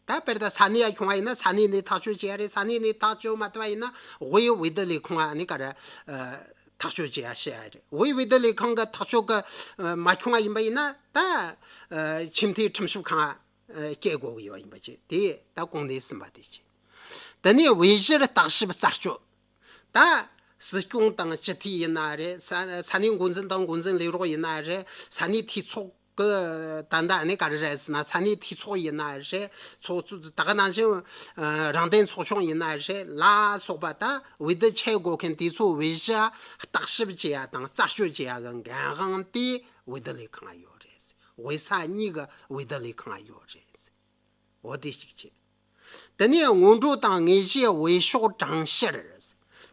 ད་དཔེར་ན་ས་གནས་ཡ་ཁྱོང་བ་ཡིན་ན་ས་གནས་ནས་ཐག་གཅོད་བྱེད་ཡ་རེད། ས་གནས་ནས་ཐག་གཅོད་མ་ཐུབ་པ་ཡིན་ན་དབུས་འོས་བསྡུ་ལས་ཁང་ཨ་ནི་ག་རེ་ཨ་ཐག་གཅོད་བྱེད་ཡ་བྱེད་ཡ་རེད། དབུས་འོས་བསྡུ་ལས་ཁང་གི་ཐག་གཅོད་ཀྱི་ཨ་མ་ཁྱོང་བ་ཡིན་པ་ཡིན་ན་ད་ཨ་ཁྲིམས་མཐུན་ཁྲིམས་ཞིབ་ཁང་ཨ་སྐྱེལ་དགོས་ཀྱི་ཡོད་ཡིན་པ་བྱས། དེ་ད་གོང་ནས་གསུངས་པ་དེ་བྱས། དེ་ནས་དབུས་གཞིར་བརྟག་ཞིབ་རྩད་གཅོད། ད་སྲིད་སྐྱོང་དང་སྤྱི་འཐུས་ཡིན་ན་རེད། ས་ས་གནས་འགོ་འཛིན་དང་འགོ་འཛིན་ལས་རོགས་ཡིན་ན་རེད། ས་གནས་འཐུས་ཚོགས་ཀྱི་ད་ལྟ་ནི་ག་རེ་རེད་ཟེར་ན། ས་གནས་འཐུས་ཚོགས་ཡིན་ན་རེད། ཚོགས་གཙོ་ད་ག་ནང་བཞིན་ཨ་རང་བདེན་ཚོགས་ཆུང་ཡིན་ན་རེད་ལ་སོགས་པ། ད་འོས་བསྡུ་བྱེད་དགོས་མཁན་དེ་ཚོ་དབུས་གཞི་བརྟག་ཞིབ་བྱེད་ཡ་དང་རྩད་གཅོད་བྱེད་ཡ་གི་འགན་དབང་དེ་འོས་བསྡུ་ལས་ཁང་ཡོད་རེད། དབུས་ས་གཉིས་ཀྱི་འོས་བསྡུ་ལས་ཁང་ཡོད་རེད། འོ་དེ་གཅིག་བྱས། དེ་ནས་སྔོན་འགྲོ་དང་དངོས་གཞིའི་འོས་ཤོག་གྲངས་བཤེར།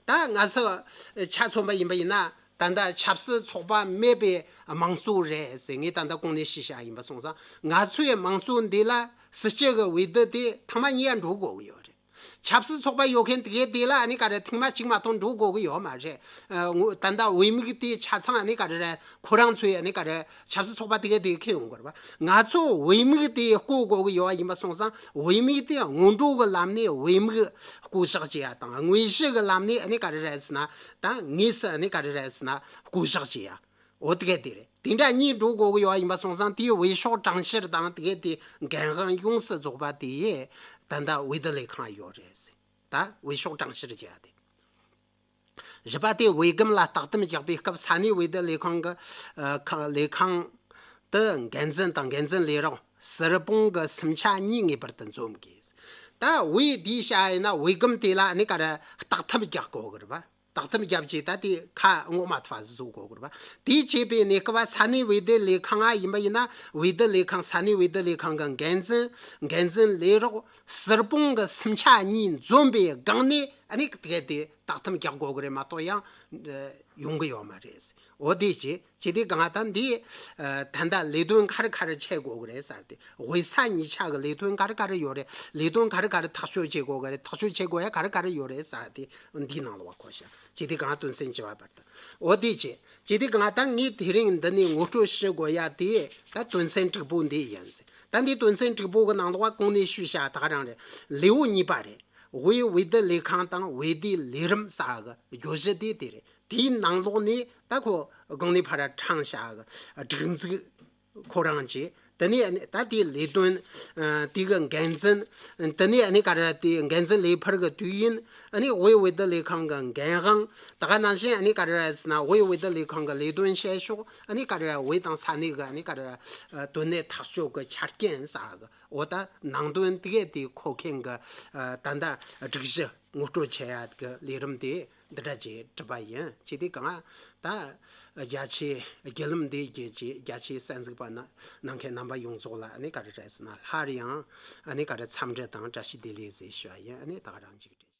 ད་ང་ཚོ་ཆ་མཚོན་པ་ཡིན་པ་ཡིན་ན། ད་ལྟ་ཆབ་སྲིད་ཚོགས་པ་མེད་པའི་དམངས་གཙོ་རེད་ཟེར། ངས་ད་ལྟ་གོང་ནས་ཞུས་བཞག་ཡིན་པ་སོང་ཙང་། ང་ཚོའི་དམངས་གཙོ་འདི་ལ་སྲིད་སྤྱི་གི་འོས་བསྡུ་དེ་ཐེངས་མ་གཉིས་ཡ་འགྲོ་དགོས་ཀྱི་ཡོད་རེད། ཆབ་སྲིད་ཚོགས་པ་ཡོད་མཁན་དེ་གའི་དེ་ལ་ཨ་ནི་ག་རེ་ཐེངས་མ་གཅིག་མ་གཏོགས་འགྲོ་དགོས་ཀྱི་ཡོད་མ་རེད། ཨ་ངོ་ད་ལྟ་བོད་མིག་དེ་ཆ་ཚང་ཨ་ནི་ག་རེ་རེད། ཁོ་རང་ཚོས་ཨ་ནི་ག་རེ་ཆབ་སྲིད་ཚོགས་པ་དེ་གའི་དེ་ཁེལ་ཡོང་དགོས་རེད་པ། ང་ཚོ་བོད་མིག་དེ་བསྐོ་དགོས་ཀྱི་ཡོད་པ་ཡིན་པ་སོང་ཙང་བོད་མིག་དེ་སྔོན་འགྲོ་གི་ལམ་ནས་བོད་མིག་བསྐོ་བཞག་བྱེད་ཡ་དང་། དངོས་གཞི་གི་ལམ་ནས་ཨ་ནི་ག་རེ་རེད་ཟེར་ན། ད་དངོས་སུ་ཨ་ནི་ག་རེ་རེད་ཟེར་ན་བསྐོ་བཞག་བྱེད་ཡ། འོ་དེ་ག་དེ་རེད། དེ་འདྲ་གཉིས་འགྲོ་དགོས་ཀྱི་ཡོད་པ་ཡིན་པ་སོང་ཙང་དེའི་འོས་ཤོག་གྲངས་བཤེར་དང་དེ་ག་དེ་འགན་དབང་ཡོངས་སུ་རྫོགས་པ་དེ་ད་ལྟ་འོས་བསྡུ་ལས་ཁང་ཡོད་རེད་ཟེར། ད་འོས་ཤོག་གྲངས་བཤེར་བྱས་ཏེ། བཞི་པ་དེ་བོད་ཁམས་ལ་སྟག་ཐམ་རྒྱག་པའི་སྐབས་ས་གནས་འོས་བསྡུ་ལས་ཁང་གི་ཨ་ཁང་ལས་ཁང་དུ་འགན་འཛིན་དང་འགན་འཛིན་ལས་རོགས་ཟུར་དཔང་གི་སུམ་ཆ་གཉིས་ངེས་པར་དུ་འཛོམས་དགོས། ད་འོས་བསྡུས་བྱ་ཡིན་ན་བོད་ཁམས་དེ་ལ་ཨ་ནི་ག་རེ་སྟག་ཐམ་རྒྱག་དགོས་ཀྱི་རེད་པ། སྟག་ཐམ་རྒྱབ་ཀྱི་ད་དེ་ཁ་ངོ་མ་ཐོ་བ་བཟོ་དགོས་ཀྱི་རེད་པ། དེ་བྱས་པའི་གནས་སྐབས་ས་གནས་འོས་བསྡུ་ལས་ཁང་ང་ཡིན་པ་ཡིན་ན་འོས་བསྡུ་ལས་ཁང་ས་གནས་འོས་བསྡུ་ལས་ཁང་གི་འགན་འཛིན་འགན་འཛིན་ལས་རོགས་ཟུར་དཔང་གི་སུམ་ཆ་གཉིས་འཛོམས་པའི་སྒང་ནས་ཨ་ནི་དེ་ག་དེ་སྟག་ཐམ་རྒྱག་དགོས་ཀྱི་རེད་མ་གཏོགས་ཡང་ཡོང་གི་ཡོད་མ་རེད། འོ་དེ་བྱས་བྱས་དེ་གང་ལྟར་འདི་ད་ལྟ་ལས་དོན་ག་རེ་ག་རེ་བྱེད་དགོས་ཀྱི་རེད་ཟེར་ཏེ། དབུས་ས་གཉིས་ཆ་གི་ལས་དོན་ག་རེ་ག་རེ་ཡོད་རེད། ལས་དོན་ག་རེ་ག་རེ་ཐག་གཅོད་བྱེད་དགོས་ཀྱི་རེད། ཐག་གཅོད་བྱེད་དགོས་ཡ་ག་རེ་ག་རེ་ཡོད་རེད་ཟེར་ཏེ་འདིའི་ནང་ལ་བ་གོ་ཤག་བྱས་དེ་གང་དོན་ཚན་བཅུ་པ་བར་དུ། འོ་དེ་བྱས་བྱས་དེ་གང་ལྟར་ངས་དེ་རིང་འདི་ནས་ངོ་སྤྲོད་ཞུ་དགོས་ཡ་དེ་ད་དོན་ཚན་དྲུག་པོ་འདི་ཡིན་ཟེར། ད་འདི་དོན་ཚན་དྲུག་པོ་གི་ནང་ལ་བ་གོང་ནས་ཞུས་བྱ་ད་ག་རང་རེད། ལེའུ་གཉིས་པ་རེད། དབུས་འོས་བསྡུ་ལས་ཁང་དང་འོས་བསྡུའི་ལས་རིམ་ཟེར་གི་བརྗོད་གཞི་དེ་དེ་རེད། དེའི་ནང་ལོགས་ནས་ད་ཁོ་གོང་ནས་ཕར་དྲངས་བྱ་གི་སྒྲིག་འཛུགས་ཁོ་རང་བྱས། དེ་ནས་ཨ་ནི་ད་དེའི་ལས་དོན་ཨ་དེ་གི་འགན་འཛིན། དེ་ནས་ཨ་ནི་ག་རེ་དེའི་འགན་འཛིན་ལས་འཕུར་གི་དུས་ཡུན། ཨ་ནི་དབུས་འོས་བསྡུ་ལས་ཁང་གི་འགན་དབང་། ད་ག་ནང་བཞིན་ཨ་ནི་ག་རེ་ཟེར་ན་དབུས་འོས་བསྡུ་ལས་ཁང་གི་ལས་དོན་བྱེད་ཕྱོགས། ཨ་ནི་ག་རེ་དབུས་དང་ས་གནས་གི་ཨ་ནི་ག་རེ་ཨ་དོན་གནད་ཐག་གཅོད་གི་ཆ་རྐྱེན་ཟེར་གི་འོ་ད་ནང་དོན་དེ་གས་དེ་མཁོ་མཁན་གི་ཨ་ད་ལྟ་སྒྲིག་གཞི་ངོ་སྤྲོད་བྱེད་ཡ་གི་ལས་རིམ་དེ་འདི་འདྲ་ཅིག་གྲུབ་པ་ཡིན། བྱས་དེ་གང་ད་རྒྱ་ཆེའི་བརྒྱུད་ལམ་འདི་བརྒྱུད་ཀྱི་རྒྱ་ཆེའི་གསན་གཟིགས་པ་ན་ནང་མཁན་རྣམ་པ་ཡོངས་རྫོགས་ལ་ཨ་ནི་ག་རེ་རེད་ཟེར་ན་སླར་ཡང་ཨ་ནི་ག་རེ་འཚམས་འདྲི་དང་བཀྲ་ཤིས་བདེ་ལེགས་ཟེར་ཞུ་བ་ཡིན། ཨ་ནི་ད་ག་རང་མཇུག་སྒྲིལ།